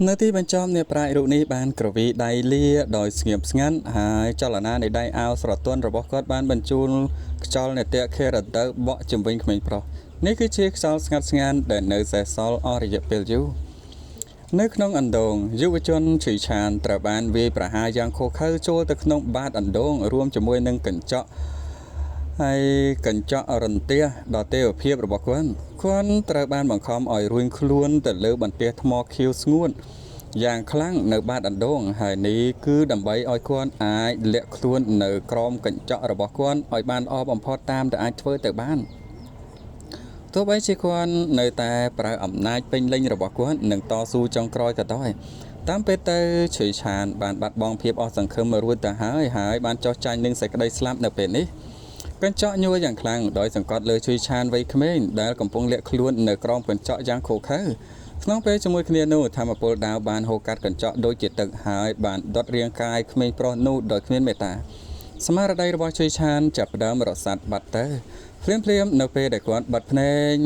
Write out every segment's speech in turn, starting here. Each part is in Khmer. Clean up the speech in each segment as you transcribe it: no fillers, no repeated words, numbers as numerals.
នៅទីបញ្ចប់អ្នកប្រាជ្ញរូបនេះបានគ្រវីដៃលាដោយស្ងៀមស្ងាត់ហើយចលនានៃដៃអាវស្រទន់របស់គាត់បានបញ្ជូនខ្យល់នេតិខេរដូវបក់ជំវិញក្មេងប្រុសនេះគឺជាខ្យល់ស្ងាត់ស្ងានដែលនៅសេសសល់អស់រយៈពេលយូរនៅក្នុងអណ្ដូងយុវជនឈឺឆានត្រូវបានវាយប្រហារយ៉ាងឃោរឃៅចូលទៅក្នុងបាតអណ្ដូងរួមជាមួយនឹងកញ្ចក់ហើយកញ្ចក់រន្ទះដ៏ទេវភាពរបស់គាត់គាត់ត្រូវបានបង្ខំឲ្យរួញខ្លួនទៅលើបន្ទះថ្មខៀវស្ងួតយ៉ាងខ្លាំងនៅបាតអណ្ដូងហើយនេះគឺដើម្បីឲ្យគាត់អាចលាក់ខ្លួននៅក្រោមកញ្ចក់របស់គាត់ឲ្យបានល្អបំផុតតាមដែលអាចធ្វើទៅបានទោះបីជាគាត់នៅតែប្រើអំណាចពេញលេញរបស់គាត់និងតស៊ូចុងក្រោយក៏ដោយតាមពេលទៅឈុយឆានបានបាត់បង់ភាពអស់សង្ឃឹមរួចទៅហើយហើយបានចោះចាញ់នឹងសេចក្តីស្លាប់នៅពេលនេះកញ្ចក់ញួរយ៉ាងខ្លាំងដោយសង្កត់លើឈុយឆានវ័យក្មេងដែលកំពុងលាក់ខ្លួននៅក្រោមកញ្ចក់យ៉ាងឃោរឃៅក្នុងពេលជាមួយគ្នានោះធម្មពលដាវបានហូរកាត់កញ្ចក់ដូចជាទឹកហើយបានដុតរាងកាយក្មេងប្រុសនោះដោយគ្មានមេត្តាស្មារតីរបស់ឈុយឆានចាប់ផ្ដើមរសាត់បាត់ទៅភ្លាមៗនៅពេលដែលគាត់បាត់ភ្នែក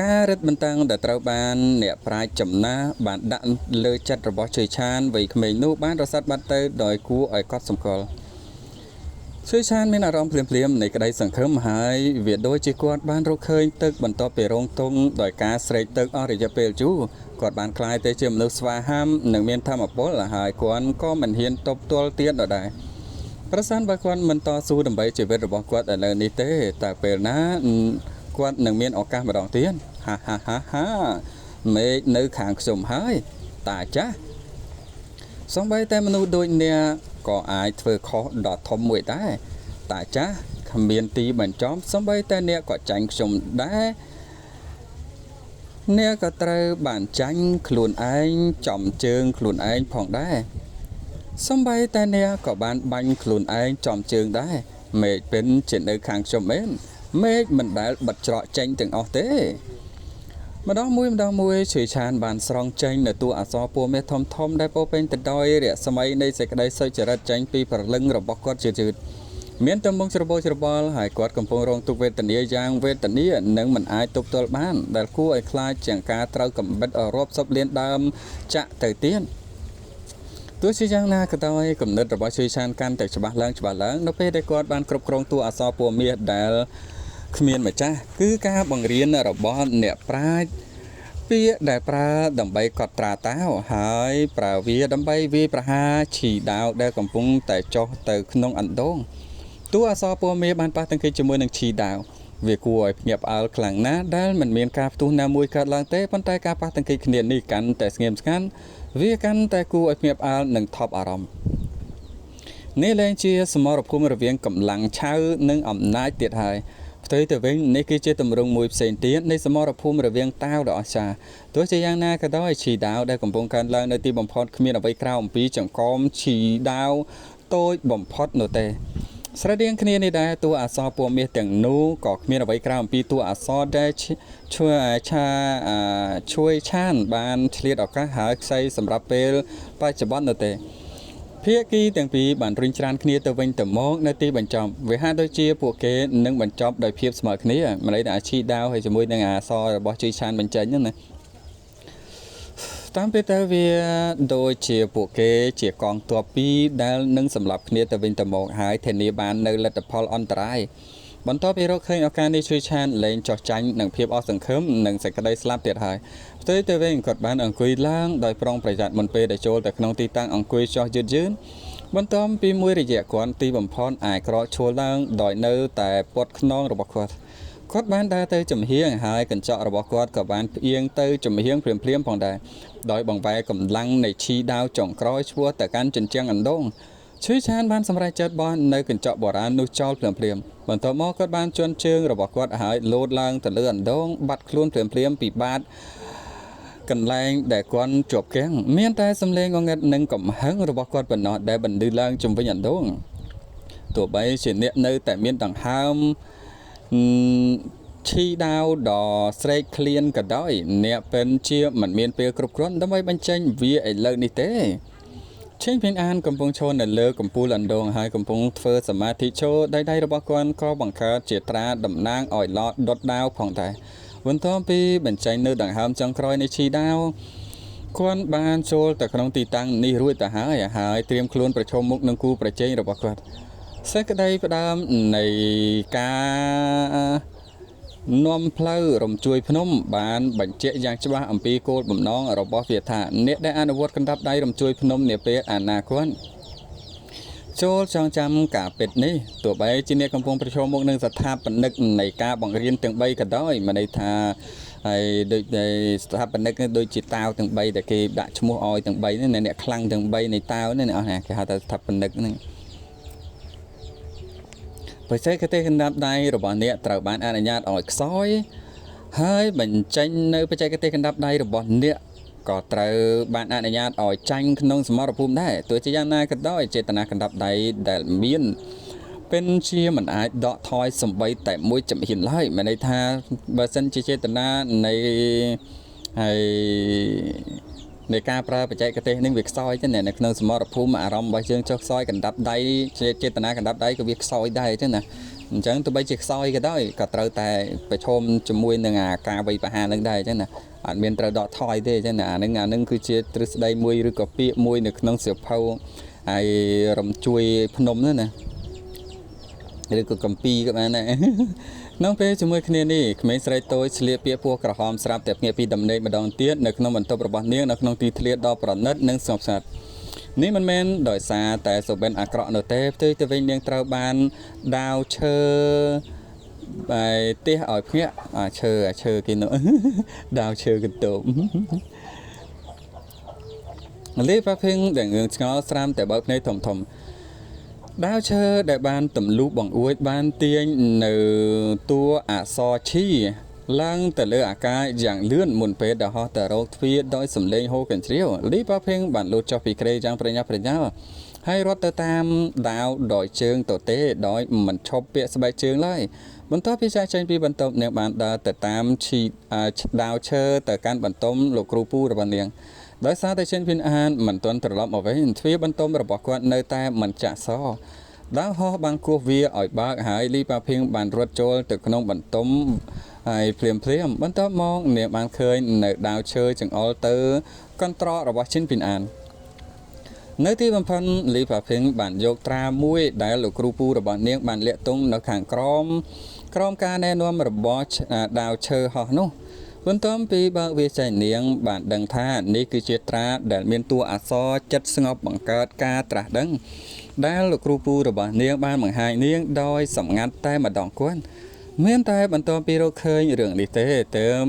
ការរឹតបន្តឹងដែលត្រូវបានអ្នកប្រាជ្ញចំណាស់បានដាក់លើចិត្តរបស់ជ័យឆានវ័យក្មេងនោះបានរសាត់បាត់ទៅដោយគួរឲ្យកត់សម្គាល់ជ័យឆានមានអារម្មណ៍ភ្លាមៗនៃក្តីសង្ឃឹមហើយវាដូចជាគាត់បានរកឃើញទឹកបន្ទាប់ពីរងទុំដោយការស្រេកទឹកអស់រយៈពេលយូរគាត់បានក្លាយទៅជាមនុស្សស្វាហាំនិងមានធម៌ពលហើយគាត់ក៏មិនហ៊ានទប់ទល់ទៀតដដែលប្រសិនបើគាត់មិនតស៊ូដើម្បីជីវិតរបស់គាត់ឥឡូវនេះទេតើពេលណាគាត់នឹងមានឱកាសម្ដងទៀតហាហាហាហាមេឃនៅខាងខ្ញុំហើយតាចាស់សំបីតែមនុស្សដូចអ្នកក៏អាចធ្វើខុសដ៏ធំមួយដែរតាចាស់គ្មានទីបញ្ចប់សំបីតែអ្នកក៏ចាញ់ខ្ញុំដែរអ្នកក៏ត្រូវបានចាញ់ខ្លួនឯងចំជើងខ្លួនឯងផងដែរសំបីតែអ្នកក៏បានបាញ់ខ្លួនឯងចំជើងដែរមេឃពិនជានៅខាងខ្ញុំមែនមេឃមិនដែលបិទច្រកចេញទាំងអស់ទេម្ដងមួយម្ដងមួយឈឺឆានបានស្រង់ចេញនៅតួអក្សរពណ៌មាសធំធំដែលពោពេញទៅដោយរស្មីនៃសេចក្តីសុចរិតចេញពីព្រលឹងរបស់គាត់ជាយឺតមានទំមុខច្របូកច្របល់ហើយគាត់កំពុងរងទុក្ខវេទនាយ៉ាងវេទនានិងមិនអាចទប់ទល់បានដែលគួរឲ្យខ្លាចជាងការត្រូវកំបិតរាប់សិបលានដើមចាក់ទៅទៀតទោះជាយ៉ាងណាក៏ដោយគំនិតរបស់ឈឺឆានកាន់តែច្បាស់ឡើងច្បាស់ឡើងនៅពេលដែលគាត់បានគ្រប់គ្រងតួអក្សរពណ៌មាសដែលគ្មានម្ចាស់គឺការបង្រៀនរបស់អ្នកប្រាជ្ញពាក្យដែលប្រើដើម្បីកត់ត្រាតាវហើយប្រើវាដើម្បីវាយប្រហារឈីដាវដែលកំពុងតែចុះទៅក្នុងអណ្ដូងតួអក្សរពណ៌មាសបានប៉ះទង្គិចជាមួយនឹងឈីដាវវាគួរឲ្យភ្ញាក់ផ្អើលខ្លាំងណាស់ដែលមិនមានការផ្ទុះណាមួយកើតឡើងទេប៉ុន្តែការប៉ះទង្គិចគ្នានេះកាន់តែស្ងៀមស្ងាត់វាកាន់តែគួរឲ្យភ្ញាក់ផ្អើលនិងថប់អារម្មណ៍នេះលែងជាសមរភូមិរវាងកម្លាំងឆៅនិងអំណាចទៀតហើយផ្ទុយទៅវិញនេះគឺជាទម្រង់មួយផ្សេងទៀតនៃសមរភូមិរវាងតាវដ៏អស្ចារ្យទោះជាយ៉ាងណាក៏ដោយឈីដាវដែលកំពុងកើនឡើងនៅទីបំផុតគ្មានអ្វីក្រៅអំពីចង្កោមឈីដាវតូចបំផុតនោះទេស្រដៀងគ្នានេះដែរតួអក្សរពណ៌មាសទាំងនោះក៏គ្មានអ្វីក្រៅអំពីតួអក្សរដែលជួយឆាជួយឆានបានឆ្លៀតឱកាសហើយខ្ចីសម្រាប់ពេលបច្ចុប្បន្ននោះទេភាគីទាំងពីរបានរុញច្រានគ្នាទៅវិញទៅមកនៅទីបញ្ចប់វាហាក់ដូចជាពួកគេនឹងបញ្ចប់ដោយភាពស្មើគ្នាម្លេះតែអាឈីដាវហើយជាមួយនឹងអាសរបស់ជ័យឆានបញ្ចេញហ្នឹងណាតាមពេលទៅវាដូចជាពួកគេជាកងទ័ពពីរដែលនឹងសម្លាប់គ្នាទៅវិញទៅមកហើយធានាបាននៅលទ្ធផលអន្តរាយបន្ទាប់ពីរកឃើញឱកាសនេះជួយឆានលែងចោះចាញ់នឹងភាពអស់សង្ឃឹមនិងសេចក្តីស្លាប់ទៀតហើយផ្ទុយទៅវិញគាត់បានអង្គុយឡើងដោយប្រុងប្រយ័ត្នមុនពេលដែលចូលទៅក្នុងទីតាំងអង្គុយចោះយឺតយឺនបន្ទាប់ពីមួយរយៈគាត់ទីបំផុតអាចក្រោកឈរឡើងដោយនៅតែពាត់ខ្នងរបស់គាត់គាត់បានដើរទៅចំហៀងហើយកញ្ចក់របស់គាត់ក៏បានផ្អៀងទៅចំហៀងភ្លាមៗផងដែរដោយបង្វែរកម្លាំងនៃឈីដាវចុងក្រោយឆ្ពោះទៅកាន់ជញ្ជាំងអណ្ដូងឈឺឆានបានសម្រេចចិត្តបោះនៅកញ្ចក់បុរាណនោះចោលភ្លាមៗបន្ទាប់មកគាត់បានជន់ជើងរបស់គាត់ហើយលោតឡើងទៅលើអណ្ដូងបាត់ខ្លួនភ្លាមៗពីបាតកន្លែងដែលគាត់ជាប់គាំងមានតែសំឡេងងងឹតនិងកំហឹងរបស់គាត់ប៉ុណ្ណោះដែលបន្លឺឡើងជុំវិញអណ្ដូងទោះបីជាអ្នកនៅតែមានដង្ហើមឈីដាវដ៏ស្រេកឃ្លានក៏ដោយអ្នកពិនជាមិនមានពេលគ្រប់គ្រាន់ដើម្បីបញ្ចេញវាឥឡូវនេះទេឆេងភៀងអានកំពុងឈរនៅលើកំពូលអណ្ដូងហើយកំពុងធ្វើសមាធិឈរដៃរបស់គាត់ក៏បង្កើតជាត្រាតំណាងឲ្យឡដុតដាវផងដែរ បន្ទាប់ពីបញ្ចេញនៅដង្ហើមចុងក្រោយនៃឈីដាវគាត់បានចូលទៅក្នុងទីតាំងនេះរួចទៅហើយហើយត្រៀមខ្លួនប្រឈមមុខនឹងគូប្រជែងរបស់គាត់សេចក្តីផ្ដើមនៃការនាំផ្លូវរំជួយភ្នំបានបញ្ជាក់យ៉ាងច្បាស់អំពីគោលបំណងរបស់វាថាអ្នកដែលអនុវត្តកណ្ដាប់ដៃរំជួយភ្នំនាពេលអនាគតចូលចងចាំការពិតនេះទោះបីជាអ្នកកំពុងប្រឈមមុខនឹងស្ថាបនិកនៃការបង្រៀនទាំង3ក៏ដោយមានន័យថាហើយដូចស្ថាបនិកដូចជាតាវទាំង3ដែលគេដាក់ឈ្មោះឲ្យទាំង3នេះអ្នកខ្លាំងទាំង3នៃតាវនេះអ្នកអស់ណាគេហៅថាស្ថាបនិកហ្នឹងបច្ចេកទេសកណ្ដាប់ដៃរបស់អ្នកត្រូវបានអនុញ្ញាតឲ្យខ្សោយហើយបញ្ចេញនៅបច្ចេកទេសកណ្ដាប់ដៃរបស់អ្នកក៏ត្រូវបានអនុញ្ញាតឲ្យចាញ់ក្នុងសមរភូមិដែរទោះជាយ៉ាងណាក៏ដោយចេតនាកណ្ដាប់ដៃដែលមានពិនជាមិនអាចដកថយសំបីតែមួយជំហានឡើយមានន័យថាបើសិនជាចេតនានៃហើយនៃការប្រើបច្ចេកទេសនឹងវាខ្សោយចឹងនៅក្នុងសមរភូមិអារម្មណ៍របស់យើងចុះខ្សោយកណ្ដាប់ដៃចេតនាកណ្ដាប់ដៃក៏វាខ្សោយដែរចឹងណាអញ្ចឹងទោះបីជាខ្សោយក៏ដោយក៏ត្រូវតែប្រឈមជាមួយនឹងអាការវាយប្រហារនឹងដែរចឹងណាអត់មានត្រូវដកថយទេចឹងណាអានឹងគឺជាទ្រឹស្ដីមួយឬក៏ពាក្យមួយនៅក្នុងសៀវភៅហើយរំជួយភ្នំហ្នឹងណាឬក៏កម្ពីក៏បានដែរក្នុងពេលជាមួយគ្នានេះក្មេងស្រីតូចស្លៀកពាក់ពណ៌ក្រហមស្រាប់តែភ្ញាក់ពីដំណេកម្ដងទៀតនៅក្នុងបន្ទប់របស់នាងនៅក្នុងទីធ្លាដ៏ប្រណិតនិងស្ងប់ស្ងាត់នេះមិនមែនដោយសារតែសុបិនអាក្រក់នោះទេផ្ទុយទៅវិញនាងត្រូវបានដាវឈើបែទះឲ្យភ្ញាក់អាឈើគេនោះដាវឈើកន្ទប់លេប៉ាភីងដែលងឿងឆ្ងល់ស្រាំតែបើកភ្នែកធំធំដាវឈើដែលបានទម្លុះបង្អួចបានទាញនៅតួអក្សរឈីឡើងទៅលើអាកាសយ៉ាងលឿនមុនពេលដែលហោះទៅរកទ្វារដោយសំឡេងហូរកញ្ជ្រៀវលីប៉ាភីងបានលូតចុះពីគ្រែយ៉ាងប្រញាប់ប្រញាល់ហើយរត់ទៅតាមដាវដោយជើងទទេដោយមិនឈប់ពាក់ស្បែកជើងឡើយបន្ទាប់ពីចាកចេញពីបន្ទប់នាងបានដើរទៅតាមឈីដាវឈើទៅកាន់បន្ទប់លោកគ្រូពូរបស់នាងដោយសារតែចិនភីនអានមិនទាន់ត្រឡប់មកវិញទ្វារបន្ទប់របស់គាត់នៅតែមិនចាក់សោដាវហោះបានគោះវាឲ្យបើកហើយលីប៉ាភីងបានរត់ចូលទៅក្នុងបន្ទប់ហើយភ្លាមៗបន្ទាប់មកនាងបានឃើញនៅដាវឈើចង្អុលទៅកន្ត្រករបស់ចិនភីនអាននៅទីបំផុតលីប៉ាភីងបានយកត្រាមួយដែលលោកគ្រូពូរបស់នាងបានលាក់ទុំនៅខាងក្រោមការណែនាំរបស់ដាវឈើហោះនោះបន្ទាប់ពីបើកវាចេញនាងបានដឹងថានេះគឺជាត្រាដែលមានតួអក្សរចិត្តស្ងប់បង្កើតការត្រាស់ដឹងដែលលោកគ្រូពូរបស់នាងបានបង្ហាញនាងដោយសម្ងាត់តែម្ដងគាត់មានតែបន្ទាប់ពីរកឃើញរឿងនេះទេទើប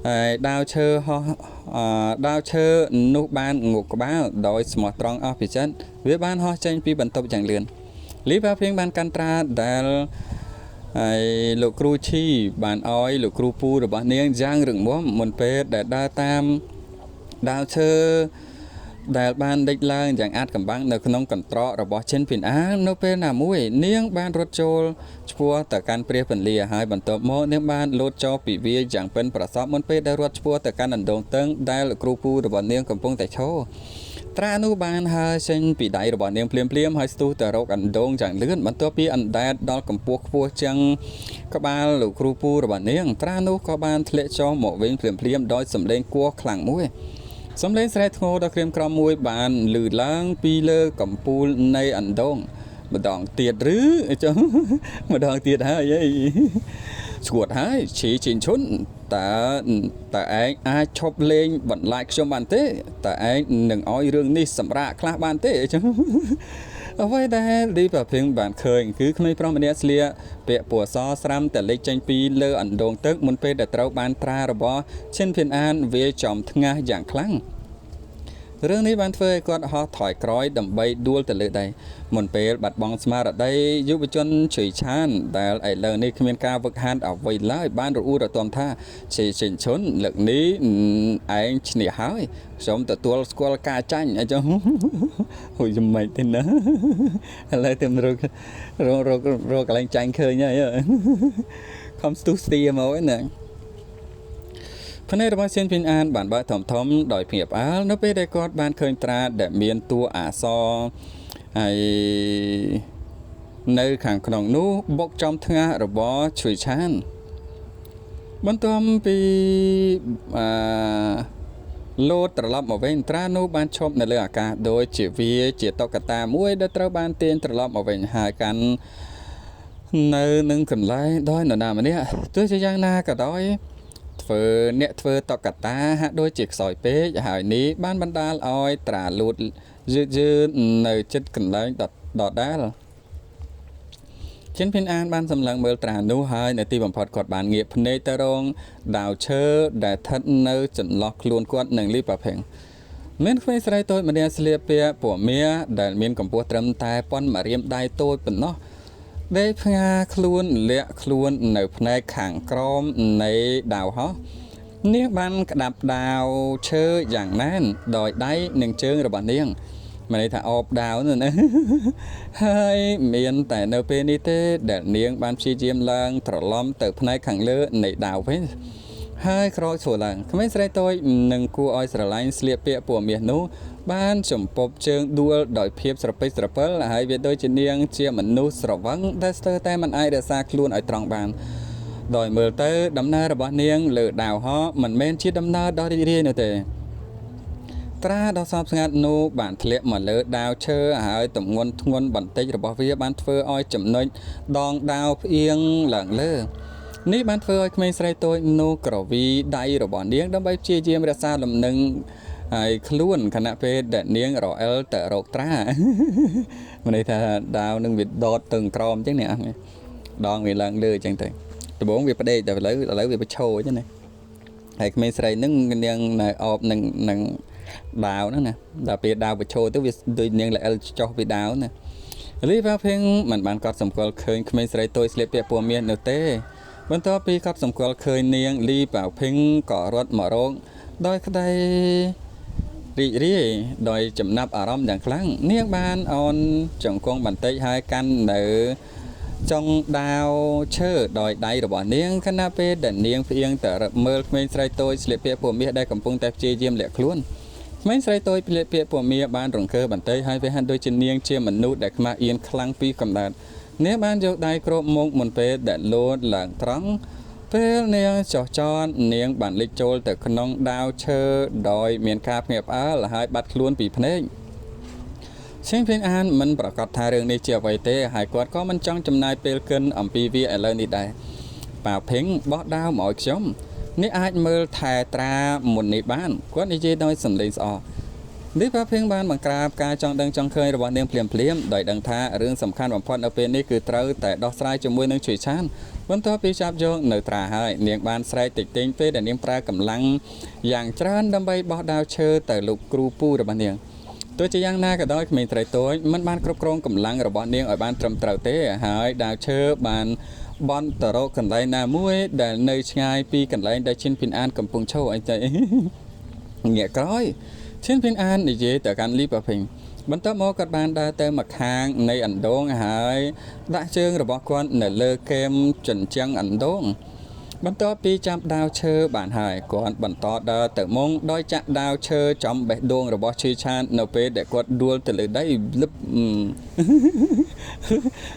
ហើយដាវឈើហោះដាវឈើនោះបានងក់ក្បាលដោយស្មោះត្រង់អស់ពីចិត្តវាបានហោះចេញពីបន្ទប់យ៉ាងលឿនលីប៉ាភីងបានកាន់ត្រាដែលហើយលោកគ្រូឈីបានឲ្យលោកគ្រូពូរបស់នាងយ៉ាងរឹងមាំមុនពេលដែលដើរតាមដាវឈើដែលបានដេចឡើងយ៉ាងអាតកំបាំងនៅក្នុងកន្ត្រករបស់ចិនភីនអាននៅពេលណាមួយនាងបានរត់ចូលឆ្ពោះទៅកាន់ព្រះពន្លាហើយបន្ទាប់មកនាងបានលោតចោលពីវាយ៉ាងប៉ិនប្រសប់មុនពេលដែលរត់ឆ្ពោះទៅកាន់អណ្ដូងតឹងដែលលោកគ្រូពូរបស់នាងកំពុងតែឈរត្រានោះបានហើរចេញពីដៃរបស់នាងភ្លាមៗហើយស្ទុះទៅរកអណ្ដូងយ៉ាងលឿនបន្ទាប់ពីអណ្ដែតដល់កម្ពស់ខ្ពស់ជាងក្បាលលោកគ្រូពូរបស់នាងត្រានោះក៏បានធ្លាក់ចុះមកវិញភ្លាមៗដោយសំឡេងគោះខ្លាំងមួយសំឡេងស្រែកធ្ងរដ៏ក្រៀមក្រំមួយបានឮឡើងពីលើកំពូលនៃអណ្ដូងម្ដងទៀតឬចុះម្ដងទៀតហើយអីឈួតហើយឈីជីងឈុនតើឯងអាចឈប់លេងបន្លាចខ្ញុំបានទេតើឯងនឹងឲ្យរឿងនេះសម្រាកខ្លះបានទេអញ្ចឹងអ្វីដែលលីប៉ាភីងបានឃើញគឺក្មេងប្រុសម្នាក់ស្លៀកពាក់ពណ៌សស្រាំតែលេចចេញពីលើអណ្ដូងទឹកមុនពេលដែលត្រូវបានត្រារបស់ឈិនភៀនអានវាចំថ្ងាសយ៉ាងខ្លាំងរឿងនេះបានធ្វើឲ្យគាត់ហោះថយក្រោយដើម្បីដួលទៅលើដីមុនពេលបាត់បង់ស្មារតីយុវជនជ័យឆានដែលឥឡូវនេះគ្មានការវឹកហាត់អ្វីឡើយបានរអ៊ូរទាំថាជ័យចេញឈុនលើកនេះឯងឈ្នះហើយខ្ញុំទទួលស្គាល់ការចាញ់អញ្ចឹងហួយមិនទេណាឥឡូវទៅរកកន្លែងចាញ់ឃើញហើយខំស្ទុះស្ទាមកហ្នឹងភ្នែករបស់សៀនភីនអានបានបើកធំៗដោយភ្ញាក់ផ្អើលនៅពេលដែលគាត់បានឃើញត្រាដែលមានតួអក្សរហើយនៅខាងក្នុងនោះបុកចំថ្ងាសរបស់ឈុយឆាន បន្ទាប់ពីអឺលោតត្រឡប់មកវិញត្រានោះបានឈប់នៅលើអាកាសដូចជាវាជាតុក្កតាមួយដែលត្រូវបានទាញត្រឡប់មកវិញហើយកាន់នៅនឹងកន្លែងដោយនរណាម្នាក់ទោះជាយ៉ាងណាក៏ដោយធ្វើអ្នកធ្វើតុក្កតាហាក់ដូចជាខ្សោយពេកហើយនេះបានបណ្ដាលឲ្យត្រាលូតយឺតយឺតនៅជិតកន្លែងដដែលជិនភីនអានបានសម្លឹងមើលត្រានោះហើយនៅទីបំផុតគាត់បានងាកភ្នែកទៅរងដាវឈើដែលស្ថិតនៅចន្លោះខ្លួនគាត់និងលីប៉ាភេងមានក្មេងស្រីតូចម្នាក់ស្លៀកពាក់ពណ៌មាសដែលមានកម្ពស់ត្រឹមតែប៉ុនម្រាមដៃតូចប៉ុណ្ណោះដេកផ្ងាខ្លួនលាក់ខ្លួននៅផ្នែកខាងក្រោមនៃដាវហោះនាងបានក្តាប់ដាវឈើយ៉ាងណែនដោយដៃនិងជើងរបស់នាងមានន័យថាអបដាវនោះណាហើយមានតែនៅពេលនេះទេដែលនាងបានព្យាយាមឡើងត្រឡប់ទៅផ្នែកខាងលើនៃដាវវិញហើយក្រោកឈរឡើងក្មេងស្រីតូចនឹងគួរឲ្យស្រឡាញ់ស្លៀកពាក់ពណ៌មាសនោះបានចំពប់ជើងដួលដោយភាពស្រពេចស្រពិលហើយវាដូចជានាងជាមនុស្សស្រវឹងដែលស្ទើរតែមិនអាចរក្សាខ្លួនឲ្យត្រង់បានដោយមើលទៅដំណើររបស់នាងលើដាវហោះមិនមែនជាដំណើរដ៏រីករាយនោះទេត្រាដ៏សោកស្ងាត់នោះបានធ្លាក់មកលើដាវឈើហើយទម្ងន់ធ្ងន់បន្តិចរបស់វាបានធ្វើឲ្យចំណុចដងដាវផ្អៀងឡើងលើនេះបានធ្វើឲ្យក្មេងស្រីតូចនោះក្រវីដៃរបស់នាងដើម្បីព្យាយាមរក្សាលំនឹងហើយខ្លួនខណៈពេលដែលនាងរអិលទៅរកត្រាមានន័យថាដាវនឹងវាដតទៅក្រោមអញ្ចឹងនេះដងវាឡើងលើអញ្ចឹងទៅដំបូងវាផ្ដេកតែឥឡូវវាប្រឈរអញ្ចឹងណាហើយក្មេងស្រីនឹងនាងនៅអបនឹងដាវហ្នឹងណាដល់ពេលដាវប្រឈរទៅវាដូចនាងល្អិលចុះពីដាវណាលីប៉ាភេងមិនបានកត់សម្គាល់ឃើញក្មេងស្រីតូចស្លៀកពាក់ពណ៌មាសនោះទេបន្ទាប់ពីកត់សម្គាល់ឃើញនាងលីប៉ាភេងក៏រត់មករកដោយក្តីរីករាយដោយចំណាប់អារម្មណ៍យ៉ាងខ្លាំងនាងបានអោនជង្គង់បន្តិចហើយកាន់នៅចុងដាវឈើដោយដៃរបស់នាងខណៈពេលដែលនាងផ្អៀងទៅមើលក្មេងស្រីតូចស្លៀកពាក់ពណ៌មាសដែលកំពុងតែព្យាយាមលាក់ខ្លួនក្មេងស្រីតូចស្លៀកពាក់ពណ៌មាសបានរង្គើបន្តិចហើយវាហាក់ដូចជានាងជាមនុស្សដែលខ្មាស់អៀនខ្លាំងពីកម្ដៅនាងបានយកដៃគ្របមុខមុនពេលដែលលោតឡើងត្រង់ពេលនាងចុះចតនាងបានលិចចូលទៅក្នុងដាវឈើដោយមានការភ្ញាក់ផ្អើលហើយបាត់ខ្លួនពីភ្នែកឈេងភេងអានមិនប្រកាសថារឿងនេះជាអ្វីទេហើយគាត់ក៏មិនចង់ចំណាយពេលគិនអំពីវាឥឡូវនេះដែរប៉ាភេងបោះដាវមកឲ្យខ្ញុំនេះអាចមើលថែត្រាមុននេះបានគាត់និយាយដោយសំឡេងស្អប់លីប៉ាភេងបានបង្ក្រាបការចង់ដឹងចង់ឃើញរបស់នាងភ្លាមៗដោយដឹងថារឿងសំខាន់បំផុតនៅពេលនេះគឺត្រូវតែដោះស្រាយជាមួយនឹងឈុយឆានបន្ទាប់ពីចាប់យកនៅត្រាហើយនាងបានស្រែកតិចៗពេលដែលនាងប្រើកម្លាំងយ៉ាងច្រើនដើម្បីបោះដាវឈើទៅលោកគ្រូពូរបស់នាងទោះជាយ៉ាងណាក៏ដោយក្មេងស្រីតូចមិនបានគ្រប់គ្រងកម្លាំងរបស់នាងឲ្យបានត្រឹមត្រូវទេហើយដាវឈើបានបន់ទៅរកកន្លែងណាមួយដែលនៅឆ្ងាយពីកន្លែងដែលឈិនភីនអានកំពុងឈរអីទៅងាកក្រោយឈិនភីនអាននិយាយទៅកាន់លីប៉ាភេងបន្ទាប់មកគាត់បានដើរទៅម្ខាងនៃអណ្ដូងហើយដាក់ជើងរបស់គាត់នៅលើគែមជញ្ជាំងអណ្ដូងបន្ទាប់ពីចាប់ដាវឈើបានហើយគាត់បន្តដើរទៅមុខដោយចាក់ដាវឈើចំបេះដូងរបស់ឈីឆាននៅពេលដែលគាត់ដួលទៅលើដីលឹប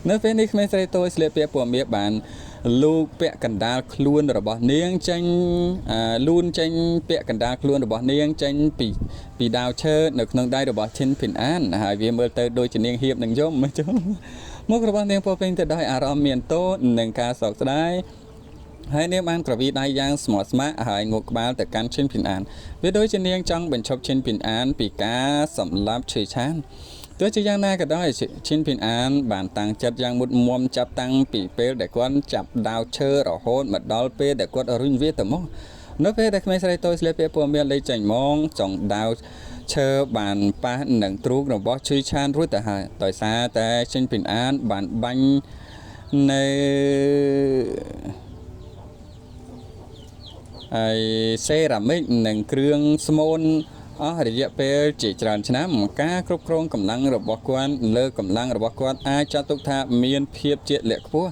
នៅពេលនេះក្មេងស្រីតូចស្លៀកពាក់ពណ៌មាសបានលូកពាក់កណ្ដាលខ្លួនរបស់នាងចេញលូនចេញពាក់កណ្ដាលខ្លួនរបស់នាងចេញពីដាវឈើនៅក្នុងដៃរបស់ឈិនភីនអានហើយវាមើលទៅដូចជានាងហៀបនឹងយំមុខរបស់នាងពោពេញទៅដោយអារម្មណ៍មានទោសនិងការសោកស្ដាយហើយនាងបានក្រវីដៃយ៉ាងស្មោះស្ម័គ្រហើយងក់ក្បាលទៅកាន់ឈិនភីនអានវាដូចជានាងចង់បញ្ឈប់ឈិនភីនអានពីការសម្លាប់ឈឺឆានទោះជាយ៉ាងណាក៏ដោយឈិនភីនអានបានតាំងចិត្តយ៉ាងមុតមមចាប់តាំងពីពេលដែលគាត់ចាប់ដាវឈើរហូតមកដល់ពេលដែលគាត់រុញវាទៅមកនៅពេលដែលក្មេងស្រីតូចស្លៀកពាក់ពណ៌មាសលេចចេញមកចុងដាវឈើបានប៉ះនឹងទ្រូងរបស់ឈឺឆានរួចទៅហើយដោយសារតែឈិនភីនអានបានបាញ់នៅហើយសេរ៉ាមិកនិងគ្រឿងស្មូនអស់រយៈពេលជាច្រើនឆ្នាំការគ្រប់គ្រងកម្លាំងរបស់គាត់លើកម្លាំងរបស់គាត់អាចចាត់ទុកថាមានភាពជាក់លាក់ខ្ពស់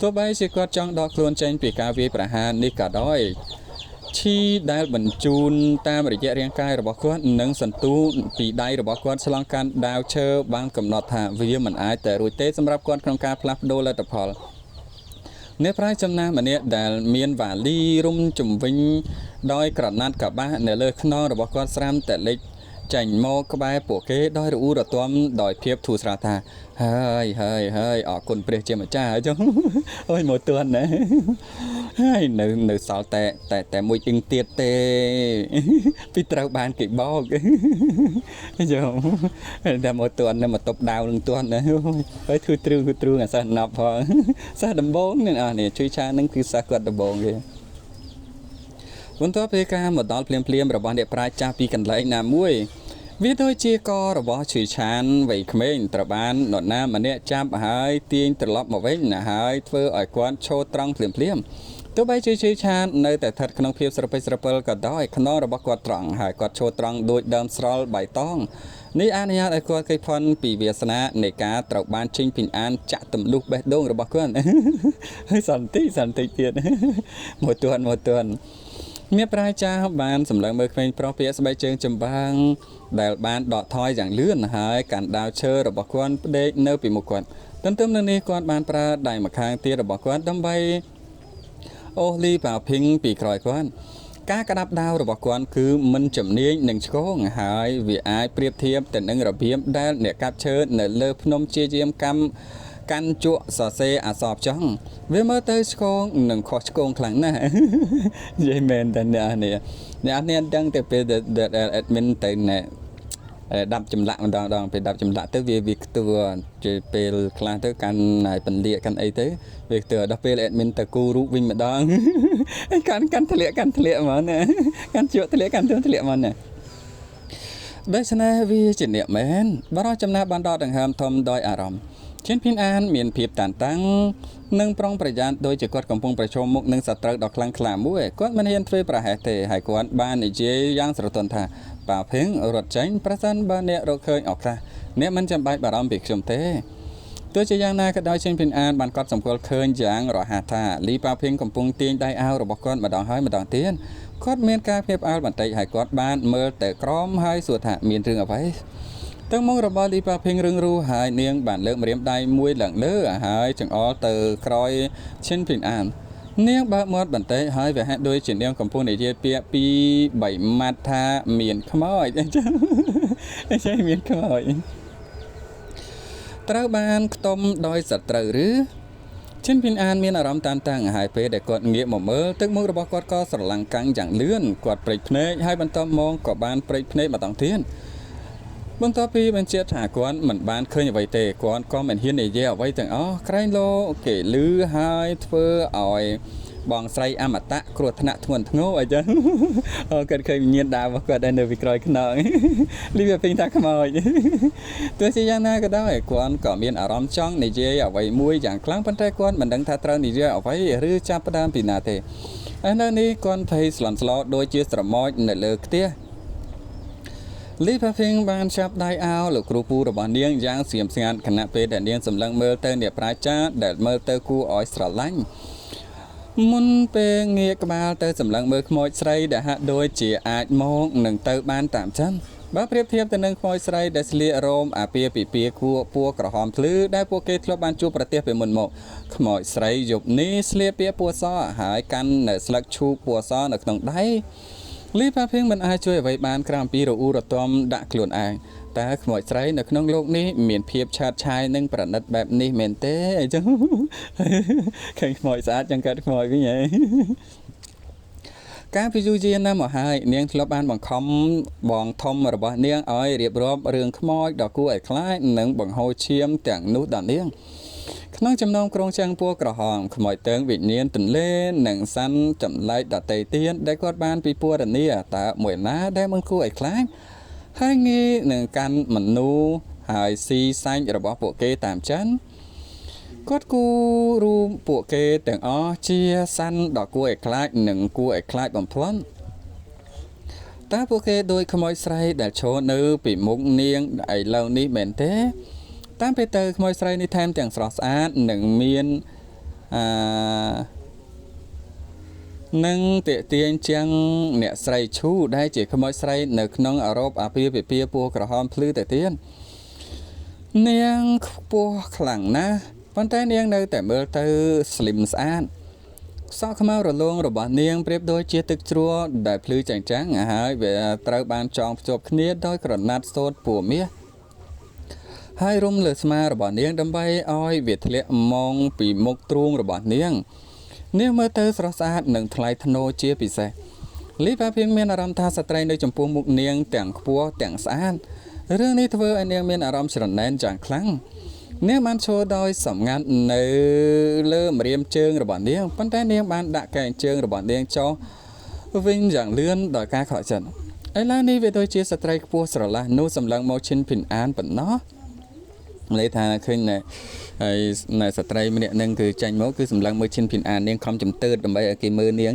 ទោះបីជាគាត់ចង់ដកខ្លួនចេញពីការវាយប្រហារនេះក៏ដោយឈីដែលបញ្ជូនតាមរយៈរាងកាយរបស់គាត់និងសន្ទូពីដៃរបស់គាត់ឆ្លងកាន់ដាវឈើបានកំណត់ថាវាមិនអាចតែរួចទេសម្រាប់គាត់ក្នុងការផ្លាស់ប្ដូរលទ្ធផល អ្នកប្រាជ្ញចំណាស់ម្នាក់ដែលមានវ៉ាលីរុំជំវិញដោយក្រណាត់កប្បាសនៅលើខ្នងរបស់គាត់ស្រាំតែលេចចេញមកក្បែរពួកគេដោយរអ៊ូរទាំដោយភាពធូរស្រាលថាហើយហើយហើយអរគុណព្រះជាម្ចាស់អញ្ចឹងអូយមកទន់ណាហើយនៅនៅសល់តែតែតែមួយអ៊ីងទៀតទេពីត្រូវបានគេបោកយោតែមកទន់មកតបដាវនឹងទន់ណាហើយធ្វើទ្រឿងទ្រឿងអាសិស្សណប់ផងសិស្សដំបងនេះអស់នេះជួយឆានឹងគឺសិស្សគាត់ដំបងគេបន្ទាប់ពីការមកដល់ភ្លាមភ្លាមរបស់អ្នកប្រាជ្ញចាស់ពីកន្លែងណាមួយវាដូចជាករបស់ឈឺឆានវ័យក្មេងត្រូវបាននរណាម្នាក់ចាប់ហើយទាញត្រឡប់មកវិញណាហើយធ្វើឲ្យគាត់ឈរត្រង់ភ្លាមភ្លាមទោះបីជាឈឺឆាននៅតែស្ថិតក្នុងភាពស្រពេចស្រពិលក៏ដោយខ្នងរបស់គាត់ត្រង់ហើយគាត់ឈរត្រង់ដូចដើមស្រល់បៃតងនេះអនុញ្ញាតឲ្យគាត់គេចផុនពីវាសនានៃការត្រូវបានចេញពីអានចាក់ទម្លុះបេះដូងរបស់គាត់ហើយសន្តិសន្តិទៀតមកទន់មកទន់មានប្រាជ្ញចាស់បានសម្លឹងមើលក្មេងប្រុសពាក្យស្បែកជើងចម្បាំងដែលបានដកថយយ៉ាងលឿនហើយកាន់ដាវឈើរបស់គាត់ផ្ដេកនៅពីមុខគាត់ទន្ទឹមនឹងនេះគាត់បានប្រើដៃម្ខាងទៀតរបស់គាត់ដើម្បីអូសលីប៉ាភីងពីក្រោយគាត់ការក្តាប់ដាវរបស់គាត់គឺមិនជំនាញនឹងឆ្គងហើយវាអាចប្រៀបធៀបទៅនឹងរបៀបដែលអ្នកកាប់ឈើនៅលើភ្នំជាយាមកម្មកាន់ជក់សរសេរអសរចង់វាមើលទៅឆ្គងនិងខុសឆ្គងខ្លាំងណាស់និយាយមែនតើអ្នកនេះអ្នកនេះដឹងតែពេលដែល admin ទៅណែដាប់ចម្លាក់ម្ដងដងពេលដាប់ចម្លាក់ទៅវាវាខ្ទួជាពេលខ្លះទៅកាន់ហើយពន្លាកកាន់អីទៅវាខ្ទួដល់ពេល admin ទៅគូរូបវិញម្ដងកាន់កាន់ធ្លាក់កាន់ធ្លាក់ហ្មងណាកាន់ជក់ធ្លាក់កាន់ធ្លាក់ហ្មងណាដូច្នេះវាជាអ្នកមែនបរិចំណាស់បានដកដង្ហើមធំដោយអារម្មណ៍ឈិនភីនអានមានភាពតានតឹងនិងប្រុងប្រយ័ត្នដោយជាគាត់កំពុងប្រឈមមុខនឹងសត្រូវដ៏ខ្លាំងក្លាមួយគាត់មិនហ៊ានធ្វើប្រហែសទេហើយគាត់បាននិយាយយ៉ាងស្រទន់ថាប៉ាភឹងរត់ចេញប្រសិនបើអ្នករកឃើញឱកាសអ្នកមិនចាំបាច់បារម្ភពីខ្ញុំទេទោះជាយ៉ាងណាក៏ដោយឈិនភីនអានបានកត់សម្គាល់ឃើញយ៉ាងរហ័សថាលីប៉ាភឹងកំពុងទាញដៃអាវរបស់គាត់ម្ដងហើយម្ដងទៀតគាត់មានការភ្ញាក់ផ្អើលបន្តិចហើយគាត់បានមើលទៅក្រោមហើយសួរថាមានរឿងអ្វីទឹកមុខរបស់លីប៉ាភីងរឹងរូសហើយនាងបានលើកម្រាមដៃមួយឡើងលើហើយចង្អុលទៅក្រោយឈិនភីងអាននាងបើកមាត់បន្តិចហើយវាហាក់ដូចជានាងកំពុងនិយាយពាក្យពីរបីម៉ាត់ថាមានខ្មោចអញ្ចឹងអញ្ចឹងមានខ្មោចត្រូវបានខ្ទុំដោយសត្រូវឬឈិនភីងអានមានអារម្មណ៍តានតឹងហើយពេលដែលគាត់ងាកមកមើលទឹកមុខរបស់គាត់ក៏ស្រឡាំងកាំងយ៉ាងលឿនគាត់ព្រេចភ្នែកហើយបន្ទាប់មកក៏បានព្រេចភ្នែកម្ដងទៀតបន្ទាប់ពីបញ្ជាក់ថាគាត់មិនបានឃើញអ្វីទេគាត់ក៏មិនហ៊ាននិយាយអ្វីទាំងអស់ក្រែងលោគេលឺហើយធ្វើឲ្យបងស្រីអមតៈគ្រោះថ្នាក់ធ្ងន់ធ្ងរអញ្ចឹងគាត់ឃើញវិញ្ញាណដាវរបស់គាត់នៅពីក្រោយខ្នងលីវាពេញថាខ្មោចទោះជាយ៉ាងណាក៏ដោយគាត់ក៏មានអារម្មណ៍ចង់និយាយអ្វីមួយយ៉ាងខ្លាំងប៉ុន្តែគាត់មិនដឹងថាត្រូវនិយាយអ្វីឬចាប់ផ្ដើមពីណាទេឥឡូវនេះគាត់ភ័យស្លន់ស្លោដូចជាស្រមោចនៅលើខ្ទះលីប៉ាភីងបានចាប់ដៃអាវលោកគ្រូពូរបស់នាងយ៉ាងស្ងៀមស្ងាត់ខណៈពេលដែលនាងសម្លឹងមើលទៅអ្នកប្រាជ្ញាដែលមើលទៅគួរឲ្យស្រឡាញ់មុនពេលងាកក្បាលទៅសម្លឹងមើលខ្មោចស្រីដែលហាក់ដូចជាអាចមកនឹងទៅបានតាមចិនបើប្រៀបធៀបទៅនឹងខ្មោចស្រីដែលស្លៀករោមអាពាហ៍ពិពាហ៍គួរពណ៌ក្រហមភ្លឺដែលពួកគេធ្លាប់បានជួបប្រទះពីមុនមកខ្មោចស្រីយប់នេះស្លៀកពាក់ពណ៌សហើយកាន់នៅស្លឹកឈូកពណ៌សនៅក្នុងដៃលីប៉ាភីងមិនអាចជួយអ្វីបានក្រៅពីរអ៊ូរទាំដាក់ខ្លួនឯងតើខ្មោចស្រីនៅក្នុងលោកនេះមានភាពឆើតឆាយនិងប្រណិតបែបនេះមែនទេអញ្ចឹងឃើញខ្មោចស្អាតចឹងកើតខ្មោចវិញហីកាលពីយូរយារណាស់មកហើយនាងធ្លាប់បានបង្ខំបងធំរបស់នាងឲ្យរៀបរាប់រឿងខ្មោចដ៏គួរឲ្យខ្លាចនិងបង្ហូរឈាមទាំងនោះដល់នាងក្នុងចំណោមក្រុងចាំងពណ៌ក្រហមខ្មោចតើងវិញ្ញាណទន្លេនិងសាន់ចម្លែកដតីទៀតដែលគាត់បានពិពណ៌នាតើមួយណាដែលមិនគួរឲ្យខ្លាចហើយងាយនឹងកាន់មនុស្សហើយស៊ីសាច់របស់ពួកគេតាមចិនគាត់គូរូបពួកគេទាំងអស់ជាសាន់ដ៏គួរឲ្យខ្លាចនិងគួរឲ្យខ្លាចបំផុតតើពួកគេដូចខ្មោចស្រីដែលឈរនៅពីមុខនាងឥឡូវនេះមែនទេតាមពេលទៅខ្មោចស្រីនេះថែមទាំងស្រស់ស្អាតនិងមាននឹងទាក់ទាញជាងអ្នកស្រីឈូដែលជាខ្មោចស្រីនៅក្នុងអឺរ៉ុបអាពាហ៍ពិពាហ៍ពណ៌ក្រហមភ្លឺទៅទៀតនាងខ្ពស់ខ្លាំងណាស់ប៉ុន្តែនាងនៅតែមើលទៅស្លឹមស្អាត សក់ខ្មៅរលោងរបស់នាងប្រៀបដូចជាទឹកជ្រោះដែលភ្លឺចែងចាំងហើយវាត្រូវបានចងភ្ជាប់គ្នាដោយក្រណាត់សូត្រពណ៌មាសហើយរុំលើស្មារបស់នាងដើម្បីឲ្យវាធ្លាក់មកពីមុខទ្រូងរបស់នាងនាងមើលទៅស្រស់ស្អាតនិងថ្លៃថ្នូរជាពិសេសលីប៉ាភីងមានអារម្មណ៍ថាស្ត្រីនៅចំពោះមុខនាងទាំងខ្ពស់ទាំងស្អាតរឿងនេះធ្វើឲ្យនាងមានអារម្មណ៍ច្រណែនយ៉ាងខ្លាំងនាងបានឈរដោយសម្ងាត់នៅលើម្រាមជើងរបស់នាងប៉ុន្តែនាងបានដាក់កែងជើងរបស់នាងចុះវិញយ៉ាងលឿនដោយការខកចិត្តឥឡូវនេះវាដូចជាស្ត្រីខ្ពស់ស្រឡះនោះសម្លឹងមកឈិនភីនអានប៉ុណ្ណោះន័យថាឃើញណែហើយណែស្ត្រីម្នាក់នឹងគឺចាញ់មកគឺសម្លឹងមើលឈិនភីនអាននាងខំចំទើតដើម្បីឲ្យគេមើលនាង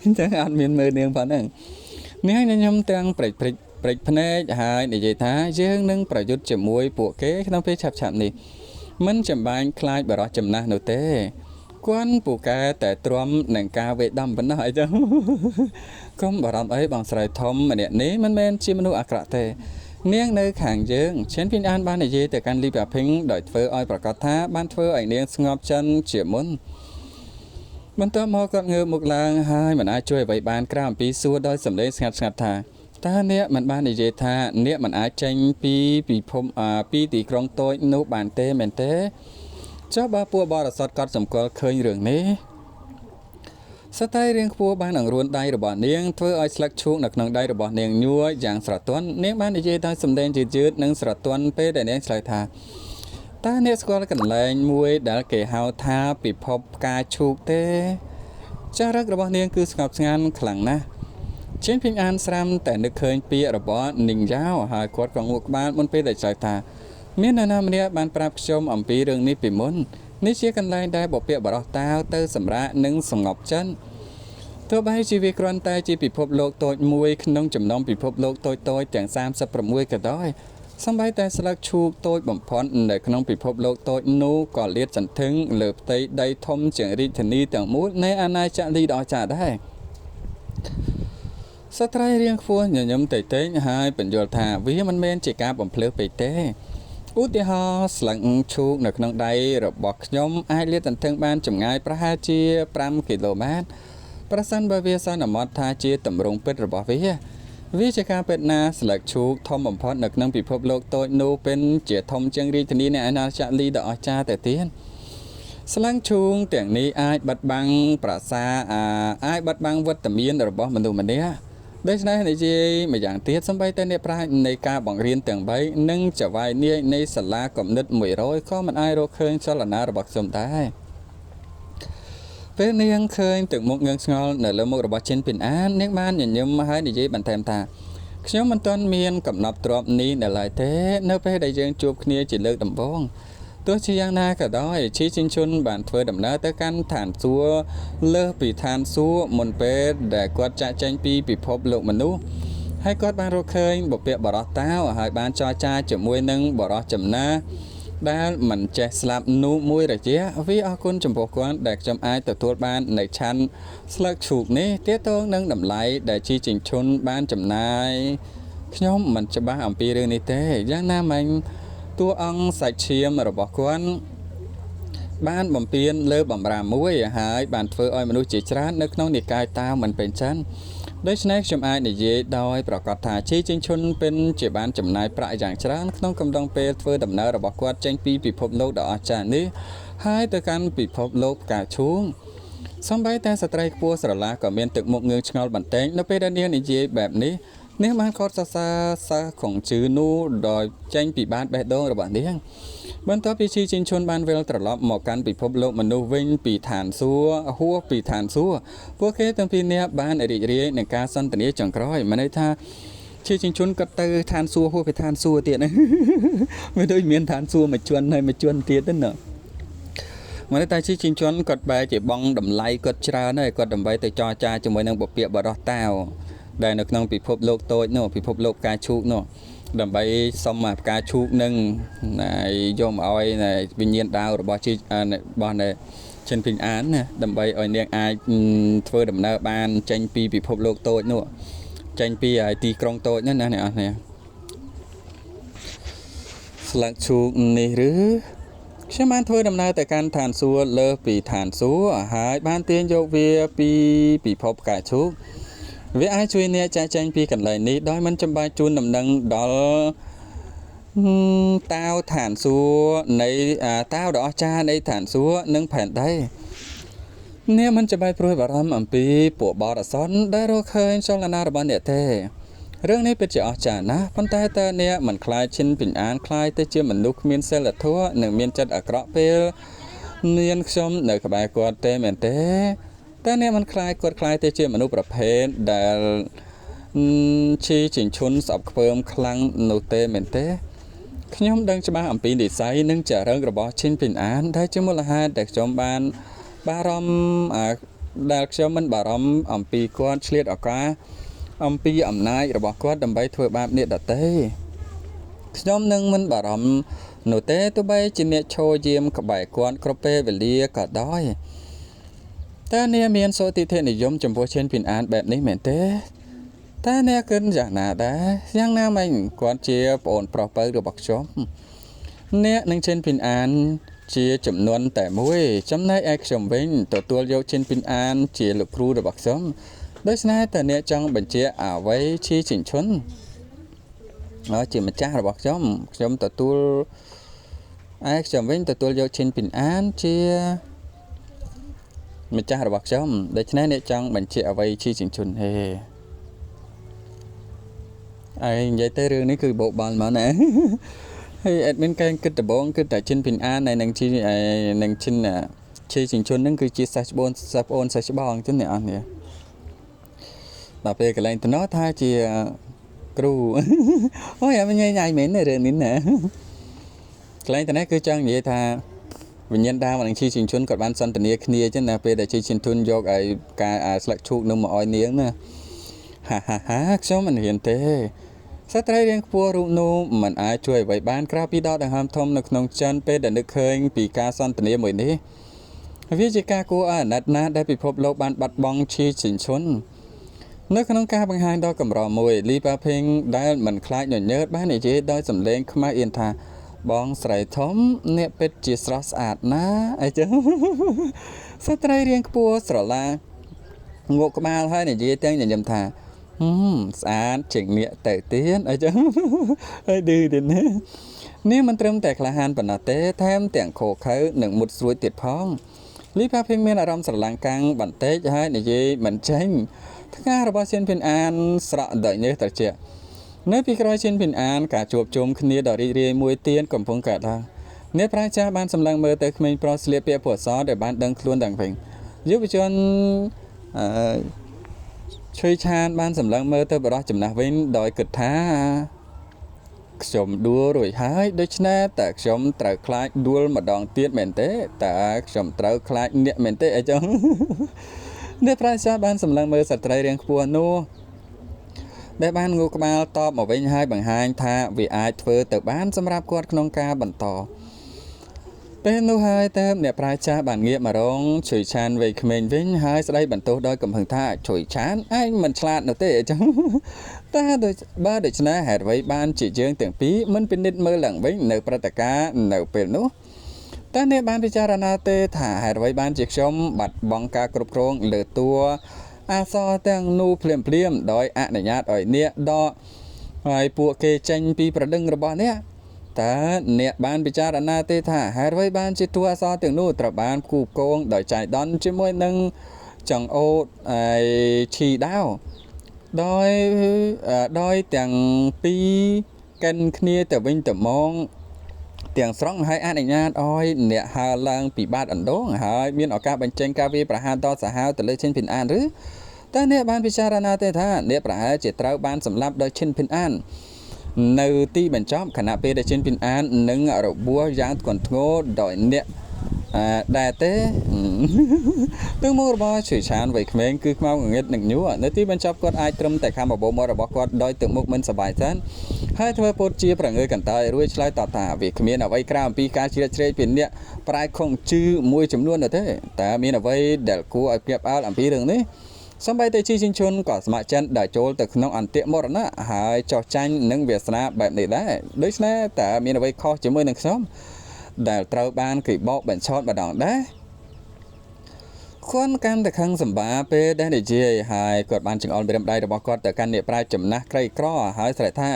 អញ្ចឹងអត់មានមើលនាងប៉ុណ្ណឹងនាងញញឹមទាំងព្រិចព្រិចព្រិចភ្នែកហើយនិយាយថាយើងនឹងប្រយុទ្ធជាមួយពួកគេក្នុងពេលឆាប់ៗនេះមិនចាំបាច់ខ្លាចបរោះចំណាស់នោះទេគាត់ពូកែតែទ្រាំនឹងការវេដំប៉ុណ្ណោះអីចឹងកុំបារម្ភអីបងស្រីធំម្នាក់នេះមិនមែនជាមនុស្សអាក្រក់ទេនាងនៅខាងយើងឈិនភីនអានបាននិយាយទៅកាន់លីប៉ាភីងដោយធ្វើឲ្យប្រកាសថាបានធ្វើឲ្យនាងស្ងប់ចិនជាមុនបន្ទាប់មកគាត់ងើបមុខឡើងហើយមិនអាចជួយអ្វីបានក្រៅអំពីសួរដោយសម្លេងស្ងាត់ស្ងាត់ថាតើអ្នកមិនបាននិយាយថាអ្នកមិនអាចចេញពីពិភពពីទីក្រុងតូចនោះបានទេមែនទេចុះបើពួកបរិសុទ្ធគាត់សម្គាល់ឃើញរឿងនេះស្ត្រីរាងខ្ពស់បានអង្រួនដៃរបស់នាងធ្វើឲ្យស្លឹកឈូកនៅក្នុងដៃរបស់នាងញួរយ៉ាងស្រទន់នាងបាននិយាយដោយសម្លេងយឺតៗនិងស្រទន់ពេលដែលនាងឆ្លើយថាតើអ្នកស្គាល់កន្លែងមួយដែលគេហៅថាពិភពផ្កាឈូកទេចារិករបស់នាងគឺស្ងប់ស្ងាត់ខ្លាំងណាស់ឈិនភីងអានស្រាំតែនឹកឃើញពាក្យរបស់នាងយ៉ាវហើយគាត់ក៏ងក់ក្បាលមុនពេលដែលឆ្លើយថាមាននរណាម្នាក់បានប្រាប់ខ្ញុំអំពីរឿងនេះពីមុននេះជាកន្លែងដែលបុព្វបុរសតាវទៅសម្រាកនិងសងប់ចិត្តទោះបីជាវាគ្រាន់តែជាពិភពលោកតូចមួយក្នុងចំណោមពិភពលោកតូចៗទាំង36ក៏ដោយសូម្បីតែស្លឹកឈូកតូចបំផុតនៅក្នុងពិភពលោកតូចនោះក៏លាតសន្ធឹងលើផ្ទៃដីធំជាងរាជធានីទាំងមូលនៃអាណាចក្រលីដ៏អស្ចារ្យដែរស្ត្រីរាងខ្ពស់ញញឹមតិចៗហើយបញ្យល់ថាវាមិនមែនជាការបំភ្លើសពេកទេឧទាហរណ៍ស្លឹកឈូកនៅក្នុងដៃរបស់ខ្ញុំអាចលាតសន្ធឹងបានចម្ងាយប្រហែលជា5គីឡូម៉ែត្រប្រសិនបើវាសន្មតថាជាទម្រង់ពិតរបស់វាវាជាការពិតណាស្លឹកឈូកធំបំផុតនៅក្នុងពិភពលោកតូចនោះเป็นជាធំជាងរាជធានីនៃអាណាចក្រលីដ៏អស្ចារ្យទៅទៀតស្លឹកឈូកទាំងនេះអាចបិទបាំងប្រាសាអាចបិទបាំងវត្តមានរបស់មនុស្សម្នាក់ដូច្នេះនិយាយម្យ៉ាងទៀតសូម្បីតែអ្នកប្រាជ្ញនៃការបង្រៀនទាំង3និងចៅហ្វាយនាយនៃសាលាគំនិត100ក៏មិនអាចរកឃើញចលនារបស់ខ្ញុំដែរពេលនាងឃើញទឹកមុខងឿងឆ្ងល់នៅលើមុខរបស់ឈិនពីនអាននាងបានញញឹមហើយនិយាយបន្ថែមថាខ្ញុំមិនទាន់មានកំណប់ទ្រព្យនេះនៅឡើយទេនៅពេលដែលយើងជួបគ្នាជាលើកដំបូងទោះជាយ៉ាងណាក៏ដោយឈីជីងជុនបានធ្វើដំណើរទៅកាន់ឋានសួគ៌លើសពីឋានសួគ៌មុនពេលដែលគាត់ចាកចេញពីពិភពលោកមនុស្សហើយគាត់បានរកឃើញបុព្វបុរសតាវហើយបានចរចាជាមួយនឹងបុរសចំណាស់ដែលមិនចេះស្លាប់នោះមួយរយៈវាអរគុណចំពោះគាត់ដែលខ្ញុំអាចទទួលបាននៅឆាន់ស្លឹកឈូកនេះទាក់ទងនឹងតម្លៃដែលជីជីងឈុនបានចំណាយខ្ញុំមិនច្បាស់អំពីរឿងនេះទេយ៉ាងណាមិញតួអង្គសាច់ឈាមរបស់គាត់បានបំពេញលើបំរាមមួយហើយបានធ្វើឲ្យមនុស្សជាច្រើននៅក្នុងនិកាយតាវមិនពេញចិត្តដូច្នេះខ្ញុំអាចនិយាយដោយប្រកាសថាជីជីងឈុនពិនជាបានចំណាយប្រាក់យ៉ាងច្រើនក្នុងកំឡុងពេលធ្វើដំណើររបស់គាត់ចេញពីពិភពលោកដ៏អស្ចារ្យនេះហើយទៅកាន់ពិភពលោកផ្កាឈូងសូម្បីតែស្ត្រីខ្ពស់ស្រឡះក៏មានទឹកមុខងឿងឆ្ងល់បន្តិចនៅពេលដែលនាងនិយាយបែបនេះនាងបានខត់សរសើរសិស្សខុងជឺនោះដោយចេញពីបាតបេះដូងរបស់នាងបន្ទាប់ពីជីជីងឈុនបានវិលត្រឡប់មកកាន់ពិភពលោកមនុស្សវិញពីឋានសួគ៌ហួសពីឋានសួគ៌ពួកគេទាំងពីរនាក់បានរីករាយនឹងការសន្ទនាចុងក្រោយមានន័យថាជីជីងឈុនក៏ទៅឋានសួគ៌ហួសពីឋានសួគ៌ទៀតណាមិនដូចមានឋានសួគ៌មួយជាន់ហើយមួយជាន់ទៀតទេណាមកតែជីជីងជន់គាត់បែរជាបងតម្លៃគាត់ច្រើនហើយគាត់ដើម្បីទៅចរចាជាមួយនឹងបុព្វបុរសតាវដែលនៅក្នុងពិភពលោកតូចនោះពិភពលោកផ្កាឈូកនោះដើម្បីសុំផ្កាឈូកនឹងយកមកឲ្យវិញ្ញាណដាវរបស់ជីរបស់ឈិនភីងអានណាដើម្បីឲ្យនាងអាចធ្វើដំណើរបានចេញពីពិភពលោកតូចនោះចេញពីទីក្រុងតូចនោះណាអ្នកនរគ្នាស្លឹកឈូកនេះឬ ខ្ញុំបានធ្វើដំណើរទៅកាន់ឋានសួគ៌លើសពីឋានសួគ៌ហើយបានទាញយកវាពីពិភពផ្កាឈូកវាអាចជួយអ្នកចាកចេញពីកន្លែងនេះដោយមិនចាំបាច់ជូនដំណឹងដល់តាវឋានសួគ៌នៃតាវដ៏អស្ចារ្យនៃឋានសួគ៌និងផែនដីអ្នកមិនចាំបាច់ព្រួយបារម្ភអំពីពួកបរសន្នដែលរកឃើញចលនារបស់អ្នកទេរឿងនេះពិតជាអស្ចារ្យណាស់ប៉ុន្តែតើអ្នកមិនខ្លាចឈិនពីអានខ្លាយទៅជាមនុស្សគ្មានសិលធម៌និងមានចិត្តអាក្រក់ពេលមានខ្ញុំនៅក្បែរគាត់ទេមែនទេតើអ្នកមិនខ្លាចគាត់ខ្លាយទៅជាមនុស្សប្រភេទដែលឈីចិញ្ឈុនស្អប់ខ្ពើមខ្លាំងនោះទេមែនទេខ្ញុំដឹងច្បាស់អំពីនិស័យនិងចរិតរបស់ឈិនពីអានដែលជាមូលហេតុដែលខ្ញុំបានបារម្ភដែលខ្ញុំមិនបារម្ភអំពីគាត់ឆ្លៀតឱកាសអំពីអំណាចរបស់គាត់ដើម្បីធ្វើបាបអ្នកដទៃខ្ញុំនឹងមិនបារម្ភនោះទេទោះបីជាអ្នកឈរយាមក្បែរគាត់គ្រប់ពេលវេលាក៏ដោយតើអ្នកមានសុទិដ្ឋិនិយមចំពោះឈិនពីអានបែបនេះមែនទេតើអ្នកគិតយ៉ាងណាដែរយ៉ាងណាមិញគាត់ជាប្អូនប្រុសពៅរបស់ខ្ញុំអ្នកនឹងឈិនពីអានជាចំនួនតែមួយចំណែកឯខ្ញុំវិញទទួលយកឈិនពីអានជាលោកគ្រូរបស់ខ្ញុំដូច្នេះតើអ្នកចង់បញ្ជាក់អ្វីឈីចិញ្ឈុនជាម្ចាស់របស់ខ្ញុំខ្ញុំទទួលឯខ្ញុំវិញទទួលយកឈិនពីអានជាម្ចាស់របស់ខ្ញុំដូច្នេះអ្នកចង់បញ្ជាក់អ្វីឈីចិញ្ឈុនហេឯងនិយាយទៅរឿងនេះគឺបោកបល់មកណាហើយ admin កែងគិតដំបងគឺតែឈិនពីអាននិងឈីនិងឈិនឈីចិញ្ឈុនហ្នឹងគឺជាសិស្សប្អូនសិស្សប្អូនសិស្សច្បងចឹងអ្នកអស់នេះដល់ពេលកន្លែងតំណថាជាគ្រូអូយអត់ញ៉ៃញ៉ៃមែនទេរឿងនេះណាកន្លែងតំណគឺចង់និយាយថាវិញ្ញាណដើមនិងឈីចិញ្ឈុនគាត់បានសន្ទនាគ្នាចឹងណាពេលដែលឈីចិញ្ឈុនយកឲ្យការស្លឹកឈូកនឹងមកឲ្យនាងណាហាហាហាខ្ញុំមិនហ៊ានទេស្ត្រីរាងខ្ពស់រូបនោះមិនអាចជួយអ្វីបានក្រៅពីដកដង្ហើមធំនៅក្នុងចិនពេលដែលនឹកឃើញពីការសន្ទនាមួយនេះវាជាការគួរឲ្យអាណិតណាស់ដែលពិភពលោកបានបាត់បង់ឈីចិញ្ឈុននៅក្នុងការបង្ហាញដ៏កម្រមួយលីប៉ាភីងដែលមិនខ្លាចញញើតបាននិយាយដោយសំឡេងខ្មៅអៀនថាបងស្រីធំអ្នកពិតជាស្រស់ស្អាតណាស់អីចឹងស្ត្រីរាងខ្ពស់ស្រឡាងក់ក្បាលហើយនិយាយទាំងញញឹមថាស្អាតជាងអ្នកទៅទៀតអីចឹងហើយឌឺទៀតណានេះមិនត្រឹមតែក្លាហានប៉ុណ្ណោះទេថែមទាំងខូខើនិងមុតស្រួចទៀតផងលីប៉ាភីងមានអារម្មណ៍ស្រឡាំងកាំងបន្តិចហើយនិយាយមិនចេញថ្ងាសរបស់ឈិនពីអានស្រក់ដោយញើសត្រជាក់នៅពីក្រោយឈិនពីអានការជួបជុំគ្នាដ៏រីករាយមួយទៀតកំពុងកើតឡើងអ្នកប្រាជ្ញាបានសម្លឹងមើលទៅក្មេងប្រុសស្លៀកពាក់ពណ៌សដែលបានដឹងខ្លួនឡើងវិញយុវជនអឺឈុយឆានបានសម្លឹងមើលទៅបរិះចំណាស់វិញដោយគិតថាខ្ញុំដួលរួចហើយដូច្នេះតើខ្ញុំត្រូវខ្លាចដួលម្ដងទៀតមែនទេតើខ្ញុំត្រូវខ្លាចអ្នកមែនទេអីចឹងអ្នកប្រាជ្ញាបានសម្លឹងមើលស្ត្រីរាងខ្ពស់នោះដែលបានងូក្បាលតបមកវិញហើយបង្ហាញថាវាអាចធ្វើទៅបានសម្រាប់គាត់ក្នុងការបន្តពេលនោះហើយតើអ្នកប្រាជ្ញាបានងាកមករងឈុយឆានវ័យក្មេងវិញហើយស្ដីបន្ទោសដោយកំហឹងថាឈុយឆានឯងមិនឆ្លាតនោះទេអញ្ចឹងតើដូចបើដូច្នេះហេតុអ្វីបានជាយើងទាំងពីរមិនពិនិត្យមើលឡើងវិញនៅព្រឹត្តិការណ៍នៅពេលនោះតើអ្នកបានពិចារណាទេថាហេតុអ្វីបានជាខ្ញុំបាត់បង់ការគ្រប់គ្រងលើតួអក្សរទាំងនោះភ្លាមៗដោយអនុញ្ញាតឲ្យអ្នកដកហើយពួកគេចេញពីប្រដឹងរបស់អ្នកតើអ្នកបានពិចារណាទេថាហេតុអ្វីបានជាតួអក្សរទាំងនោះត្រូវបានគូកងដោយចៃដន្យជាមួយនឹងចង្អូតឯឈីដាវដោយទាំងពីរកិនគ្នាទៅវិញទៅមកទាំងស្រុងហើយអនុញ្ញាតឲ្យអ្នកហើរឡើងពីបាតអណ្ដូងហើយមានឱកាសបញ្ចេញការវាយប្រហារដ៏សាហាវទៅលើឈិនភីនអានឬតើអ្នកបានពិចារណាទេថាអ្នកប្រហែលជាត្រូវបានសម្លាប់ដោយឈិនភីនអាននៅទីបញ្ចប់ខណៈពេលដែលឈិនភីនអាននឹងរបួសយ៉ាងធ្ងន់ធ្ងរដោយអ្នកដែរទេទឹកមុខរបស់ឈុយឆានវ័យក្មេងគឺខ្មៅងងឹតនិងញួរនៅទីបញ្ចប់គាត់អាចត្រឹមតែខំបបោមាត់របស់គាត់ដោយទឹកមុខមិនសប្បាយសិនហើយធ្វើពុតជាប្រងើយកន្តើយរួចឆ្លើយតបថាវាគ្មានអ្វីក្រៅអំពីការជ្រៀតជ្រែកពីអ្នកប្រាជ្ញខុងជឺមួយចំនួននោះទេតើមានអ្វីដែលគួរឲ្យភ្ញាក់ផ្អើលអំពីរឿងនេះ សំបីតែជីជិញ្ជុនក៏ស្ម័គ្រចិត្តដែលចូលទៅក្នុងអន្ទាក់មរណៈហើយចោះចាញ់នឹងវាសនាបែបនេះដែរដូច្នេះតើមានអ្វីខុសជាមួយនឹងខ្ញុំ ដែលត្រូវបានគេបោកបញ្ឆោតម្ដងដែរគាត់កាន់តែខឹងសម្បាពេលដែលនិយាយហើយគាត់បានចង្អុលម្រាមដៃរបស់គាត់ទៅកាន់អ្នកប្រាជ្ញចំណាស់ក្រីក្រហើយស្រែកថា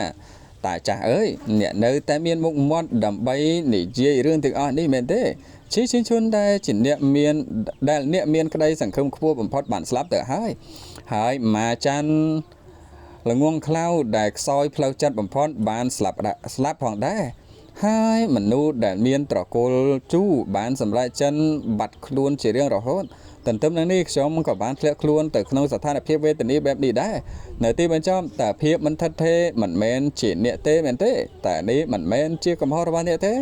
តាចាស់អើយអ្នកនៅតែមានមុខមាត់ដើម្បីនិយាយរឿងទាំងអស់នេះមែនទេឈីឈិនឈុនដែលជាអ្នកមានដែលអ្នកមានក្តីសង្ឃឹមខ្ពស់បំផុតបានស្លាប់ទៅហើយហើយម៉ាចាន់ល្ងងខ្លៅដែលខ្សោយផ្លូវចិត្តបំផុតបានស្លាប់ផងដែរហើយមនុស្សដែលមានត្រកូលជូរបានសម្រេចចិនបាត់ខ្លួនជារៀងរហូតទន្ទឹមនឹងនេះខ្ញុំក៏បានធ្លាក់ខ្លួនទៅក្នុងស្ថានភាពវេទនាបែបនេះដែរនៅទីបញ្ចប់តើភាពមិនថិតថេរមិនមែនជាអ្នកទេមែនទេតែនេះមិនមែនជាកំហុសរបស់អ្នកទេ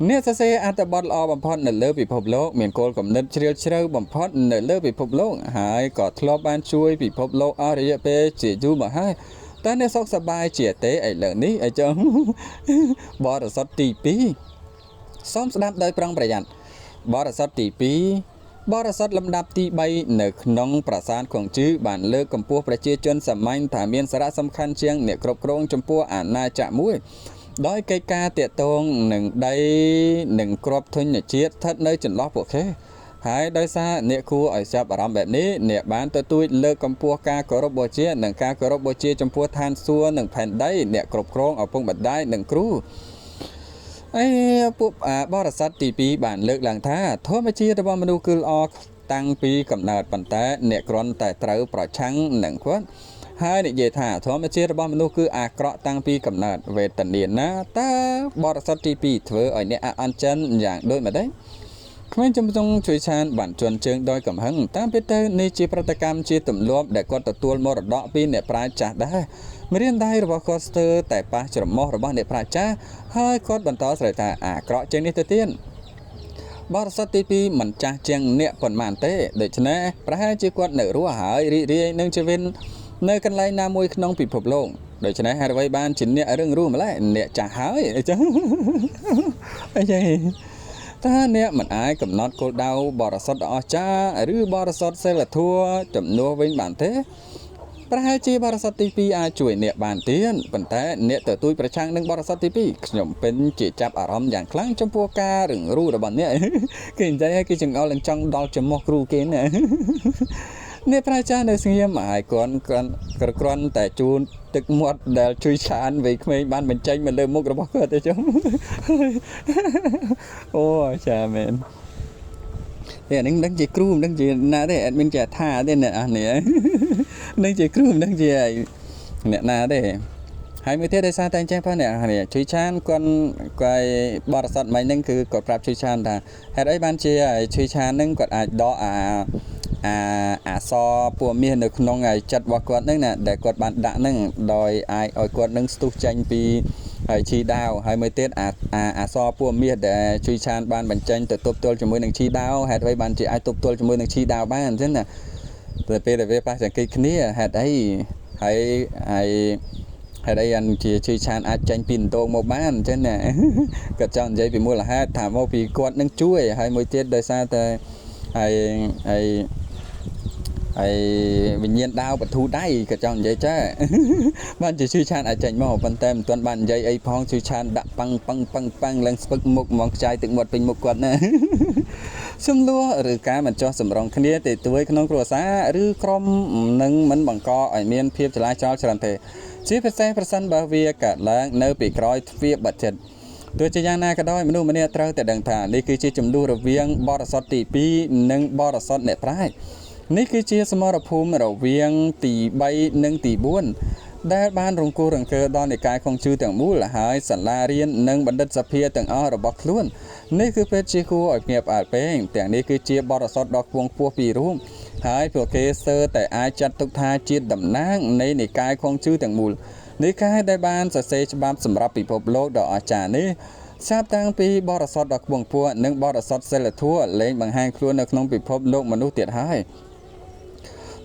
អ្នកសរសេរអត្ថបទល្អបំផុតនៅលើពិភពលោកមានគោលគំនិតជ្រាលជ្រៅបំផុតនៅលើពិភពលោកហើយក៏ធ្លាប់បានជួយពិភពលោកអស់រយៈពេលជាយូរមកហើយតើអ្នកសុខសប្បាយជាទេឥឡូវនេះអីចឹងបរិសុទ្ធទី2សូមស្ដាប់ដោយប្រុងប្រយ័ត្នបរិសុទ្ធទី2បរិសុទ្ធលំដាប់ទី3នៅក្នុងប្រាសាទខុងជឺបានលើកកម្ពស់ប្រជាជនសាមញ្ញថាមានសារៈសំខាន់ជាងអ្នកគ្រប់គ្រងចំពោះអាណាចក្រមួយដោយកិច្ចការទាក់ទងនឹងដីនិងក្របធញ្ញជាតិស្ថិតនៅចន្លោះពួកគេហើយដោយសារអ្នកគួរឲ្យចាប់អារម្មណ៍បែបនេះអ្នកបានទទូចលើកកម្ពស់ការគោរពបូជានិងការគោរពបូជាចំពោះឋានសួគ៌និងផែនដីអ្នកគ្រប់គ្រងឪពុកម្ដាយនិងគ្រូអេពួកបរិស័ទទី2បានលើកឡើងថាធម្មជាតិរបស់មនុស្សគឺល្អតាំងពីកំណើតប៉ុន្តែអ្នកគ្រាន់តែត្រូវប្រឆាំងនឹងគាត់ហើយនិយាយថាធម្មជាតិរបស់មនុស្សគឺអាក្រក់តាំងពីកំណើតវេទនាណាតើបរិសុទ្ធទី2ធ្វើឲ្យអ្នកអន់ចិនយ៉ាងដូចម្តេចក្មេងជំទង់ជួយឆានបានជន់ជើងដោយកំហឹងតាមពិតទៅនេះជាប្រតិកម្មជាទម្លាប់ដែលគាត់ទទួលមរតកពីអ្នកប្រាជ្ញចាស់ដែរម្រាមដៃរបស់គាត់ស្ទើរតែប៉ះច្រមុះរបស់អ្នកប្រាជ្ញចាស់ហើយគាត់បន្តស្រែកថាអាក្រក់ជាងនេះទៅទៀតបរិសុទ្ធទី2មិនចាស់ជាងអ្នកប៉ុន្មានទេដូច្នេះប្រហែលជាគាត់នៅរស់ហើយរីករាយនឹងជីវិតនៅកន្លែងណាមួយក្នុងពិភពលោកដូច្នេះហេតុអ្វីបានជាអ្នករឹងរូសម្ល៉េះអ្នកចាស់ហើយអញ្ចឹងអីចឹងតើអ្នកមិនអាចកំណត់គោលដៅបរិសុទ្ធដ៏អស្ចារ្យឬបរិសុទ្ធសិលធម៌ជំនួសវិញបានទេប្រហែលជាបរិសុទ្ធទី2អាចជួយអ្នកបានទៀតប៉ុន្តែអ្នកទទូចប្រឆាំងនឹងបរិសុទ្ធទី2ខ្ញុំពិនជាចាប់អារម្មណ៍យ៉ាងខ្លាំងចំពោះការរឹងរូសរបស់អ្នកគេនិយាយឲ្យគេចង្អុលនឹងចង់ដល់ច្រមុះគ្រូគេណាអ្នកប្រាជ្ញានៅស្ងៀមហើយគ្រាន់តែជូនទឹកមាត់ដែលជួយឆានវ័យក្មេងបានបញ្ចេញមកលើមុខរបស់គាត់ទៅចុះអូចាមែនតែអានេះមិនដឹងជាគ្រូមិនដឹងជាណាទេអត់មានជាថាទេអ្នកអស់នេះនឹងជាគ្រូមិនដឹងជាអ្នកណាទេហើយមួយទៀតដោយសារតែអញ្ចឹងផងអ្នកនេះជួយឆានគាត់បរិសុទ្ធមិញហ្នឹងគឺគាត់ប្រាប់ជួយឆានថាហេតុអីបានជាជួយឆានហ្នឹងគាត់អាចដកអាសពណ៌មាសនៅក្នុងចិត្តរបស់គាត់ហ្នឹងណាដែលគាត់បានដាក់ហ្នឹងដោយអាចឲ្យគាត់នឹងស្ទុះចេញពីហើយឈីដាវហើយមួយទៀតអាសពណ៌មាសដែលជួយឆានបានបញ្ចេញទៅទប់ទល់ជាមួយនឹងឈីដាវហេតុអ្វីបានជាអាចទប់ទល់ជាមួយនឹងឈីដាវបានអញ្ចឹងណាតែពេលដែលវាប៉ះចង្គីគ្នាហេតុអីហើយហើយហេតុអីអានជាជួយឆានអាចចេញពីដងមកបានអញ្ចឹងណាគាត់ចង់និយាយពីមូលហេតុថាមកពីគាត់នឹងជួយហើយមួយទៀតដោយសារតែហើយហើយហើយវិញ្ញាណដាវបធូដៃក៏ចង់និយាយចាបានជាជួយឆានអាចចេញមកប៉ុន្តែមិនទាន់បាននិយាយអីផងជួយឆានដាក់ប៉ាំងប៉ាំងប៉ាំងប៉ាំងឡើងស្ពឹកមុខហ្មងខ្ចាយទឹកមាត់ពេញមុខគាត់ណាសំលួឬការមិនចោះសម្រងគ្នាទេទួយក្នុងគ្រួសារឬក្រុមនឹងមិនបង្កឲ្យមានភាពចលាចលច្រើនទេជាពិសេសប្រសិនបើវាកើតឡើងនៅពីក្រោយទ្វារបិទចិត្តទោះជាយ៉ាងណាក៏ដោយមនុស្សម្នាក់ត្រូវតែដឹងថានេះគឺជាចំនួនរវាងបរិសុទ្ធទី2និងបរិសុទ្ធអ្នកប្រាជ្ញនេះគឺជាសមរភូមិរវាងទី3និងទី4ដែលបានរង្គោះរង្គើដល់និកាយខុងជឺទាំងមូលហើយសាលារៀននិងបណ្ឌិតសភាទាំងអស់របស់ខ្លួននេះគឺពិតជាគួរឲ្យភ្ញាក់ផ្អើលពេកទាំងនេះគឺជាបរិសុទ្ធដ៏ខ្ពង់ខ្ពស់ពីររូបហើយពួកគេស្ទើរតែអាចចាត់ទុកថាជាតំណាងនៃនិកាយខុងជឺទាំងមូលនិកាយដែលបានសរសេរច្បាប់សម្រាប់ពិភពលោកដ៏អស្ចារ្យនេះចាប់តាំងពីបរិសុទ្ធដ៏ខ្ពង់ខ្ពស់និងបរិសុទ្ធសិលធម៌លែងបង្ហាញខ្លួននៅក្នុងពិភពលោកមនុស្សទៀតហើយ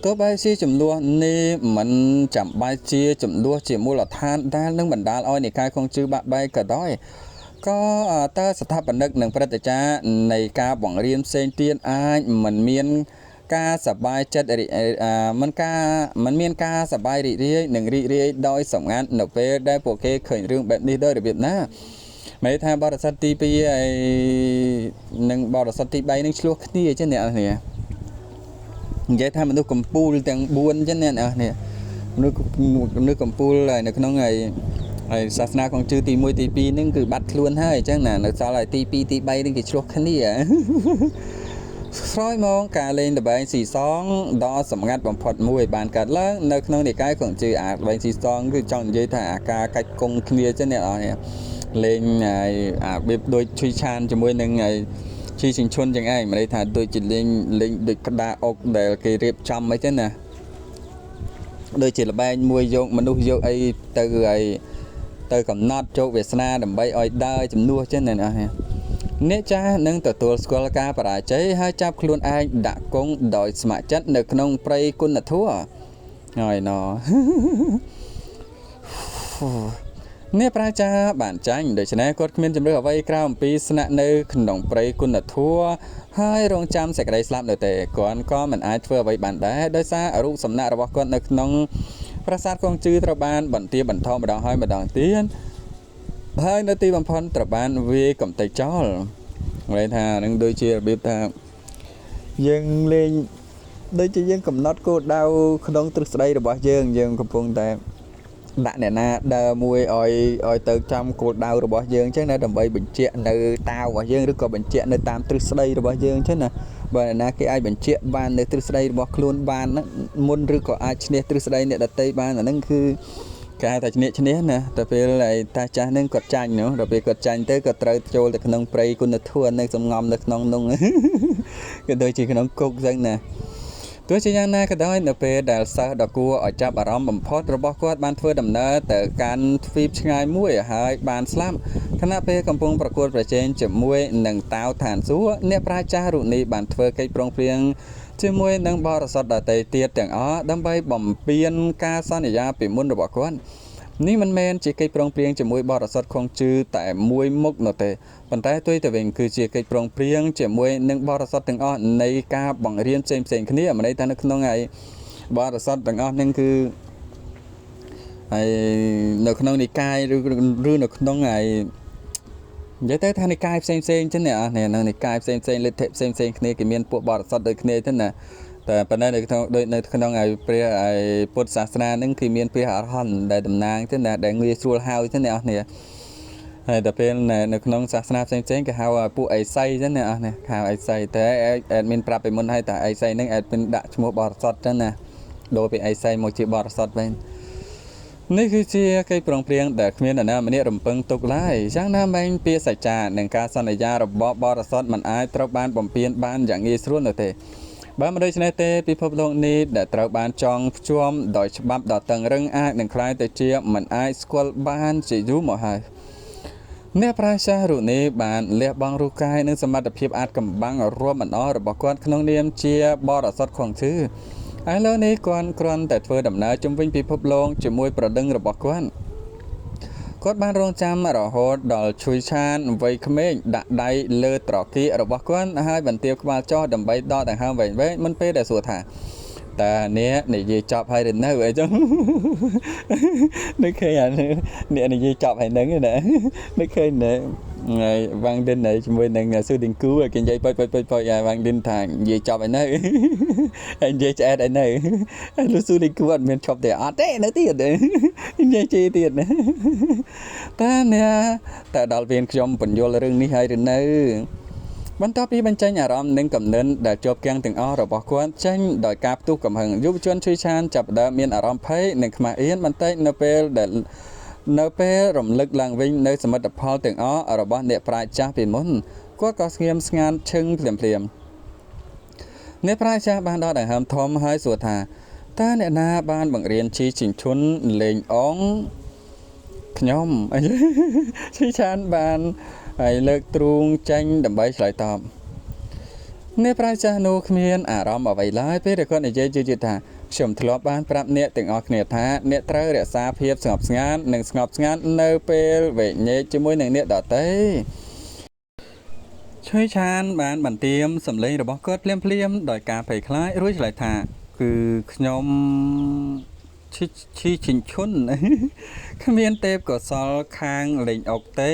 ទោះបីជាចំនួននេះមិនចាំបាច់ជាចំនួនជាមូលដ្ឋានដែលនឹងបណ្ដាលឲ្យនិកាយខុងជឺបាក់បែកក៏ដោយក៏តើស្ថាបនិកនិងព្រឹទ្ធាចារ្យនៃការបង្រៀនផ្សេងទៀតអាចមិនមានការសប្បាយចិត្តមិនមានការសប្បាយរីករាយនិងរីករាយដោយសម្ងាត់នៅពេលដែលពួកគេឃើញរឿងបែបនេះដោយរបៀបណា មិនថាបរិស័ទទី2ហើយនិងបរិស័ទទី3នឹងឆ្លោះគ្នាចឹងអ្នកនរនិយាយថាមនុស្សកំពូលទាំង4ចឹងអ្នកនរគ្នាមនុស្សមនុស្សកំពូលហើយនៅក្នុងហើយហើយសាសនាកងជឺទី1ទី2ហ្នឹងគឺបាត់ខ្លួនហើយអញ្ចឹងណានៅសល់ហើយទី2ទី3ហ្នឹងគេឆ្លោះគ្នា ក្រោយមកការលេងល្បែងស៊ីសងដ៏សម្ងាត់បំផុតមួយបានកើតឡើងនៅក្នុងនិកាយកងជឺអាល្បែងស៊ីសងគឺចង់និយាយថាអាការកាច់គង់គ្នាចឹងអ្នកនរគ្នាលេងហើយអារបៀបដូចឈុយឆានជាមួយនឹងហើយឈីសិងឈុនចឹងឯងមិនន័យថាដូចជាលេងលេងដូចក្តារអុកដែលគេរៀបចំអីចឹងណាដូចជាល្បែងមួយយកមនុស្សយកអីទៅហើយទៅកំណត់ជោគវាសនាដើម្បីឲ្យដើរជំនួសចឹងណាអ្នកនរគ្នាអ្នកចាស់នឹងទទួលស្គាល់ការបរាជ័យហើយចាប់ខ្លួនឯងដាក់គង់ដោយស្ម័គ្រចិត្តនៅក្នុងព្រៃគុណធម៌ហើយណ អ្នកប្រាចាបានចាញ់ដូច្នេះគាត់គ្មានជំរឿអ្វីក្រៅអំពីស្នាក់នៅក្នុងព្រៃគុណធម៌ហើយរងចាំសេចក្តីស្លាប់នៅទេគាត់ក៏មិនអាចធ្វើអ្វីបានដែរដោយសាររូបសំណាករបស់គាត់នៅក្នុងប្រាសាទកងជឺត្រូវបានបន្ទាបបន្ថយម្ដងហើយម្ដងទៀតហើយនៅទីបំផុតត្រូវបានវាយកំទេចចោលន័យថានឹងដូចជារបៀបថាយើងលេងដូចជាយើងកំណត់គោលដៅក្នុងទ្រឹស្ដីរបស់យើងយើងកំពុងតែដាក់អ្នកណាដើរមួយឲ្យឲ្យទៅចំគោលដៅរបស់យើងអញ្ចឹងណាដើម្បីបញ្ជាក់នៅតាវរបស់យើងឬក៏បញ្ជាក់នៅតាមទ្រឹស្ដីរបស់យើងអញ្ចឹងណាបើអ្នកណាគេអាចបញ្ជាក់បាននៅទ្រឹស្ដីរបស់ខ្លួនបានមុនឬក៏អាចឈ្នះទ្រឹស្ដីអ្នកដទៃបានអាហ្នឹងគឺគេហៅថាឈ្នះឈ្នះណាតែពេលឯតាចាស់ហ្នឹងគាត់ចាញ់នោះដល់ពេលគាត់ចាញ់ទៅគាត់ត្រូវចូលទៅក្នុងព្រៃគុណធម៌នៅសំងំនៅក្នុងនោះគឺដូចជាក្នុងគុកអញ្ចឹងណាទោះជាយ៉ាងណាក៏ដោយនៅពេលដែលសិស្សដ៏គួរឲ្យចាប់អារម្មណ៍បំផុតរបស់គាត់បានធ្វើដំណើរទៅកាន់ទ្វីបឆ្ងាយមួយហើយបានស្លាប់ខណៈពេលកំពុងប្រកួតប្រជែងជាមួយនឹងតាវឋានសួគ៌អ្នកប្រាជ្ញចាស់រូបនេះបានធ្វើកិច្ចព្រមព្រៀងជាមួយនឹងបរិសុទ្ធដទៃទៀតទាំងអស់ដើម្បីបំពេញការសន្យាពីមុនរបស់គាត់នេះមិនមែនជាកិច្ចព្រមព្រៀងជាមួយបរិសុទ្ធខងជឺតែមួយមុខនោះទេប៉ុន្តែផ្ទុយទៅវិញគឺជាកិច្ចព្រមព្រៀងជាមួយនឹងបរិសុទ្ធទាំងអស់នៃការបង្រៀនផ្សេងផ្សេងគ្នាមិនន័យថានៅក្នុងឯបរិសុទ្ធទាំងអស់នឹងគឺហើយនៅក្នុងនិកាយឬឬនៅក្នុងឯនិយាយទៅថានិកាយផ្សេងផ្សេងចឹងអ្នកនរនិកាយផ្សេងផ្សេងលទ្ធិផ្សេងផ្សេងគ្នាគេមានពួកបរិសុទ្ធដូចគ្នាចឹងណាតែប៉ុន្តែនៅក្នុងដូចនៅក្នុងឯព្រះឯពុទ្ធសាសនាហ្នឹងគឺមានព្រះអរហន្តដែលតំណាងចឹងណាដែលងាយស្រួលហៅចឹងអ្នកនរហើយដល់ពេលនៅក្នុងសាសនាផ្សេងផ្សេងគេហៅពួកអេសីចឹងអ្នកនរហៅអេសីតែអេដមានប្រាប់ពីមុនហើយតែអេសីហ្នឹងអេដមានដាក់ឈ្មោះបរិសុទ្ធចឹងណាដូរពីអេសីមកជាបរិសុទ្ធវិញនេះគឺជាកិច្ចប្រងព្រៀងដែលគ្មាននរណាម្នាក់រំពឹងទុកឡើយយ៉ាងណាមិញពាក្យសច្ចានិងការសន្យារបស់បរិសុទ្ធមិនអាចត្រូវបានបំពានបានយ៉ាងងាយស្រួលនោះទេបើមិនដូច្នេះទេពិភពលោកនេះដែលត្រូវបានចងភ្ជាប់ដោយច្បាប់ដ៏តឹងរឹងអាចនឹងក្លាយទៅជាមិនអាចស្គាល់បានជាយូរមកហើយអ្នកប្រាជ្ញចាស់រូបនេះបានលះបង់រូបកាយនិងសមត្ថភាពអាចកំបាំងរាប់មិនអស់របស់គាត់ក្នុងនាមជាបរិសុទ្ធខងជឺឥឡូវនេះគាត់គ្រាន់តែធ្វើដំណើរជុំវិញពិភពលោកជាមួយប្រដឹងរបស់គាត់គាត់បានរងចាំរហូតដល់ឈុយឆានវ័យក្មេងដាក់ដៃលើត្រគាករបស់គាត់ហើយបន្ទាបក្បាលចុះដើម្បីដកដង្ហើមវែងៗមុនពេលដែលសួរថាតើអ្នកនិយាយចប់ហើយឬនៅអីចឹងនឹកឃើញអាអ្នកនិយាយចប់ហើយនឹងណានឹកឃើញណែហើយវ៉ាងឌិនជាមួយនឹងស៊ូឌីងគូគេនិយាយប៉ុចប៉ុចប៉ុចប៉ុចហើយវ៉ាងឌិនថានិយាយចប់ហើយនៅហើយនិយាយឆ្អែតហើយនៅហើយលូស៊ូឌីងគូអត់មានឈប់ទេអត់ទេនៅទៀតនិយាយជេរទៀតណាតើអ្នកតើដល់វេនខ្ញុំបញ្យល់រឿងនេះហើយឬនៅបន្ទាប់ពីបញ្ចេញអារម្មណ៍និងកំណិនដែលជាប់គាំងទាំងអស់របស់គាត់ចេញដោយការផ្ទុះកំហឹងយុវជនឈុយឆានចាប់ផ្ដើមមានអារម្មណ៍ភ័យនិងខ្មាស់អៀនបន្តិចនៅពេលដែលនៅពេលរំលឹកឡើងវិញនៅសមិទ្ធផលទាំងអស់របស់អ្នកប្រាជ្ញចាស់ពីមុនគាត់ក៏ស្ងៀមស្ងាត់ឈឹងភ្លាមភ្លាមអ្នកប្រាជ្ញចាស់បានដកដង្ហើមធំហើយសួរថាតើអ្នកណាបានបង្រៀនជីជីងឈុនលេងអងខ្ញុំឈុយឆានបានហើយលើកទ្រូងចេញដើម្បីឆ្លើយតបអ្នកប្រាជ្ញចាស់នោះគ្មានអារម្មណ៍អ្វីឡើយពេលដែលគាត់និយាយជឿៗថាខ្ញុំធ្លាប់បានប្រាប់អ្នកទាំងអស់គ្នាថាអ្នកត្រូវរក្សាភាពស្ងប់ស្ងាត់និងស្ងប់ស្ងាត់នៅពេលវែកញែកជាមួយនឹងអ្នកដទៃឈុយឆានបានបន្ទាមសម្លេងរបស់គាត់ភ្លាមៗដោយការភ័យខ្លាចរួចឆ្លើយថាគឺខ្ញុំឈីឈីឈិញឈុនគ្មានទេពកោសលខាងលេងអុកទេ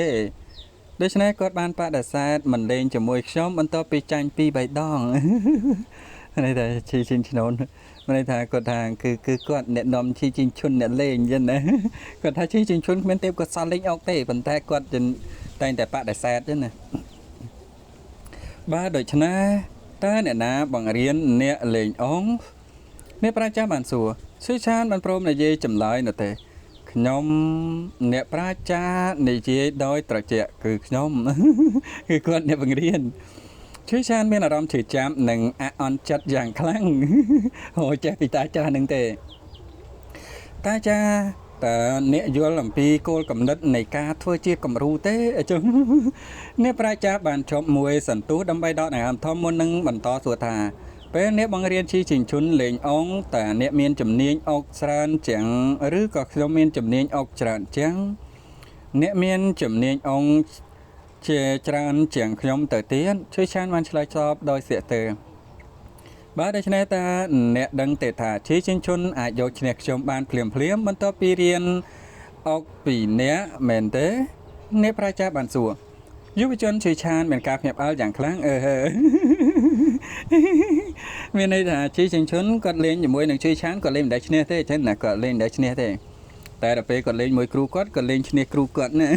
ដូច្នេះគាត់បានបដិសេធមិនលេងជាមួយខ្ញុំបន្ទាប់ពីចាញ់ពីរបីដង នេះតែឈីជីងឆ្នូនមានន័យថាគាត់ថាគឺគាត់អ្នកនាំឈីជីងឈុនអ្នកលេងអញ្ចឹងណាគាត់ថាឈីជីងឈុនគ្មានទេគាត់សល់លេងអុកទេប៉ុន្តែគាត់តែងតែបដិសេធអញ្ចឹងណាបាទដូច្នេះតើអ្នកណាបង្រៀនអ្នកលេងអុងអ្នកប្រាជ្ញាបានសួរស៊ឺឆានបានព្រមនិយាយចម្លើយនោះទេខ្ញុំអ្នកប្រាជ្ញានិយាយដោយត្រជាក់គឺខ្ញុំ គឺគាត់អ្នកបង្រៀនឈឺឆានមានអារម្មណ៍ឈឺចាំនិងអអន់ចិត្តយ៉ាងខ្លាំង អូចេះពីតាចាស់នឹងទេតាចាស់តើអ្នកយល់អំពីគោលគំនិតនៃការធ្វើជាគំរូទេអញ្ចឹងអ្នកប្រាជ្ញាបានជប់មួយសន្ទុះដើម្បីដកដង្ហើមធំមុននឹងបន្តសួរថាពេលអ្នកបង្រៀនឈីជីងឈុនលេងអងតើអ្នកមានជំនាញអុកច្រើនជាងឬក៏ខ្ញុំមានជំនាញអុកច្រើនជាងអ្នកមានជំនាញអងជាច្រើនជាងខ្ញុំទៅទៀតជួយឆានបានឆ្លើយតបដោយស្ទាក់ទើបាទដូច្នេះតើអ្នកដឹងទេថាឈីជីងឈុនអាចយកឈ្នះខ្ញុំបានភ្លាមភ្លាមបន្ទាប់ពីរៀនអុកពីអ្នកមែនទេអ្នកប្រាជ្ញាបានសួរយុវជនឈឺឆានមានការភ្ញាក់ផ្អើលយ៉ាងខ្លាំងអឺហឺមានន័យថាឈីជីងឈុនគាត់លេងជាមួយនឹងឈឺឆានគាត់លេងមិនដែលឈ្នះទេចឹងណាគាត់លេងមិនដែលឈ្នះទេតែដល់ពេលគាត់លេងមួយគ្រូគាត់គាត់លេងឈ្នះគ្រូគាត់ណា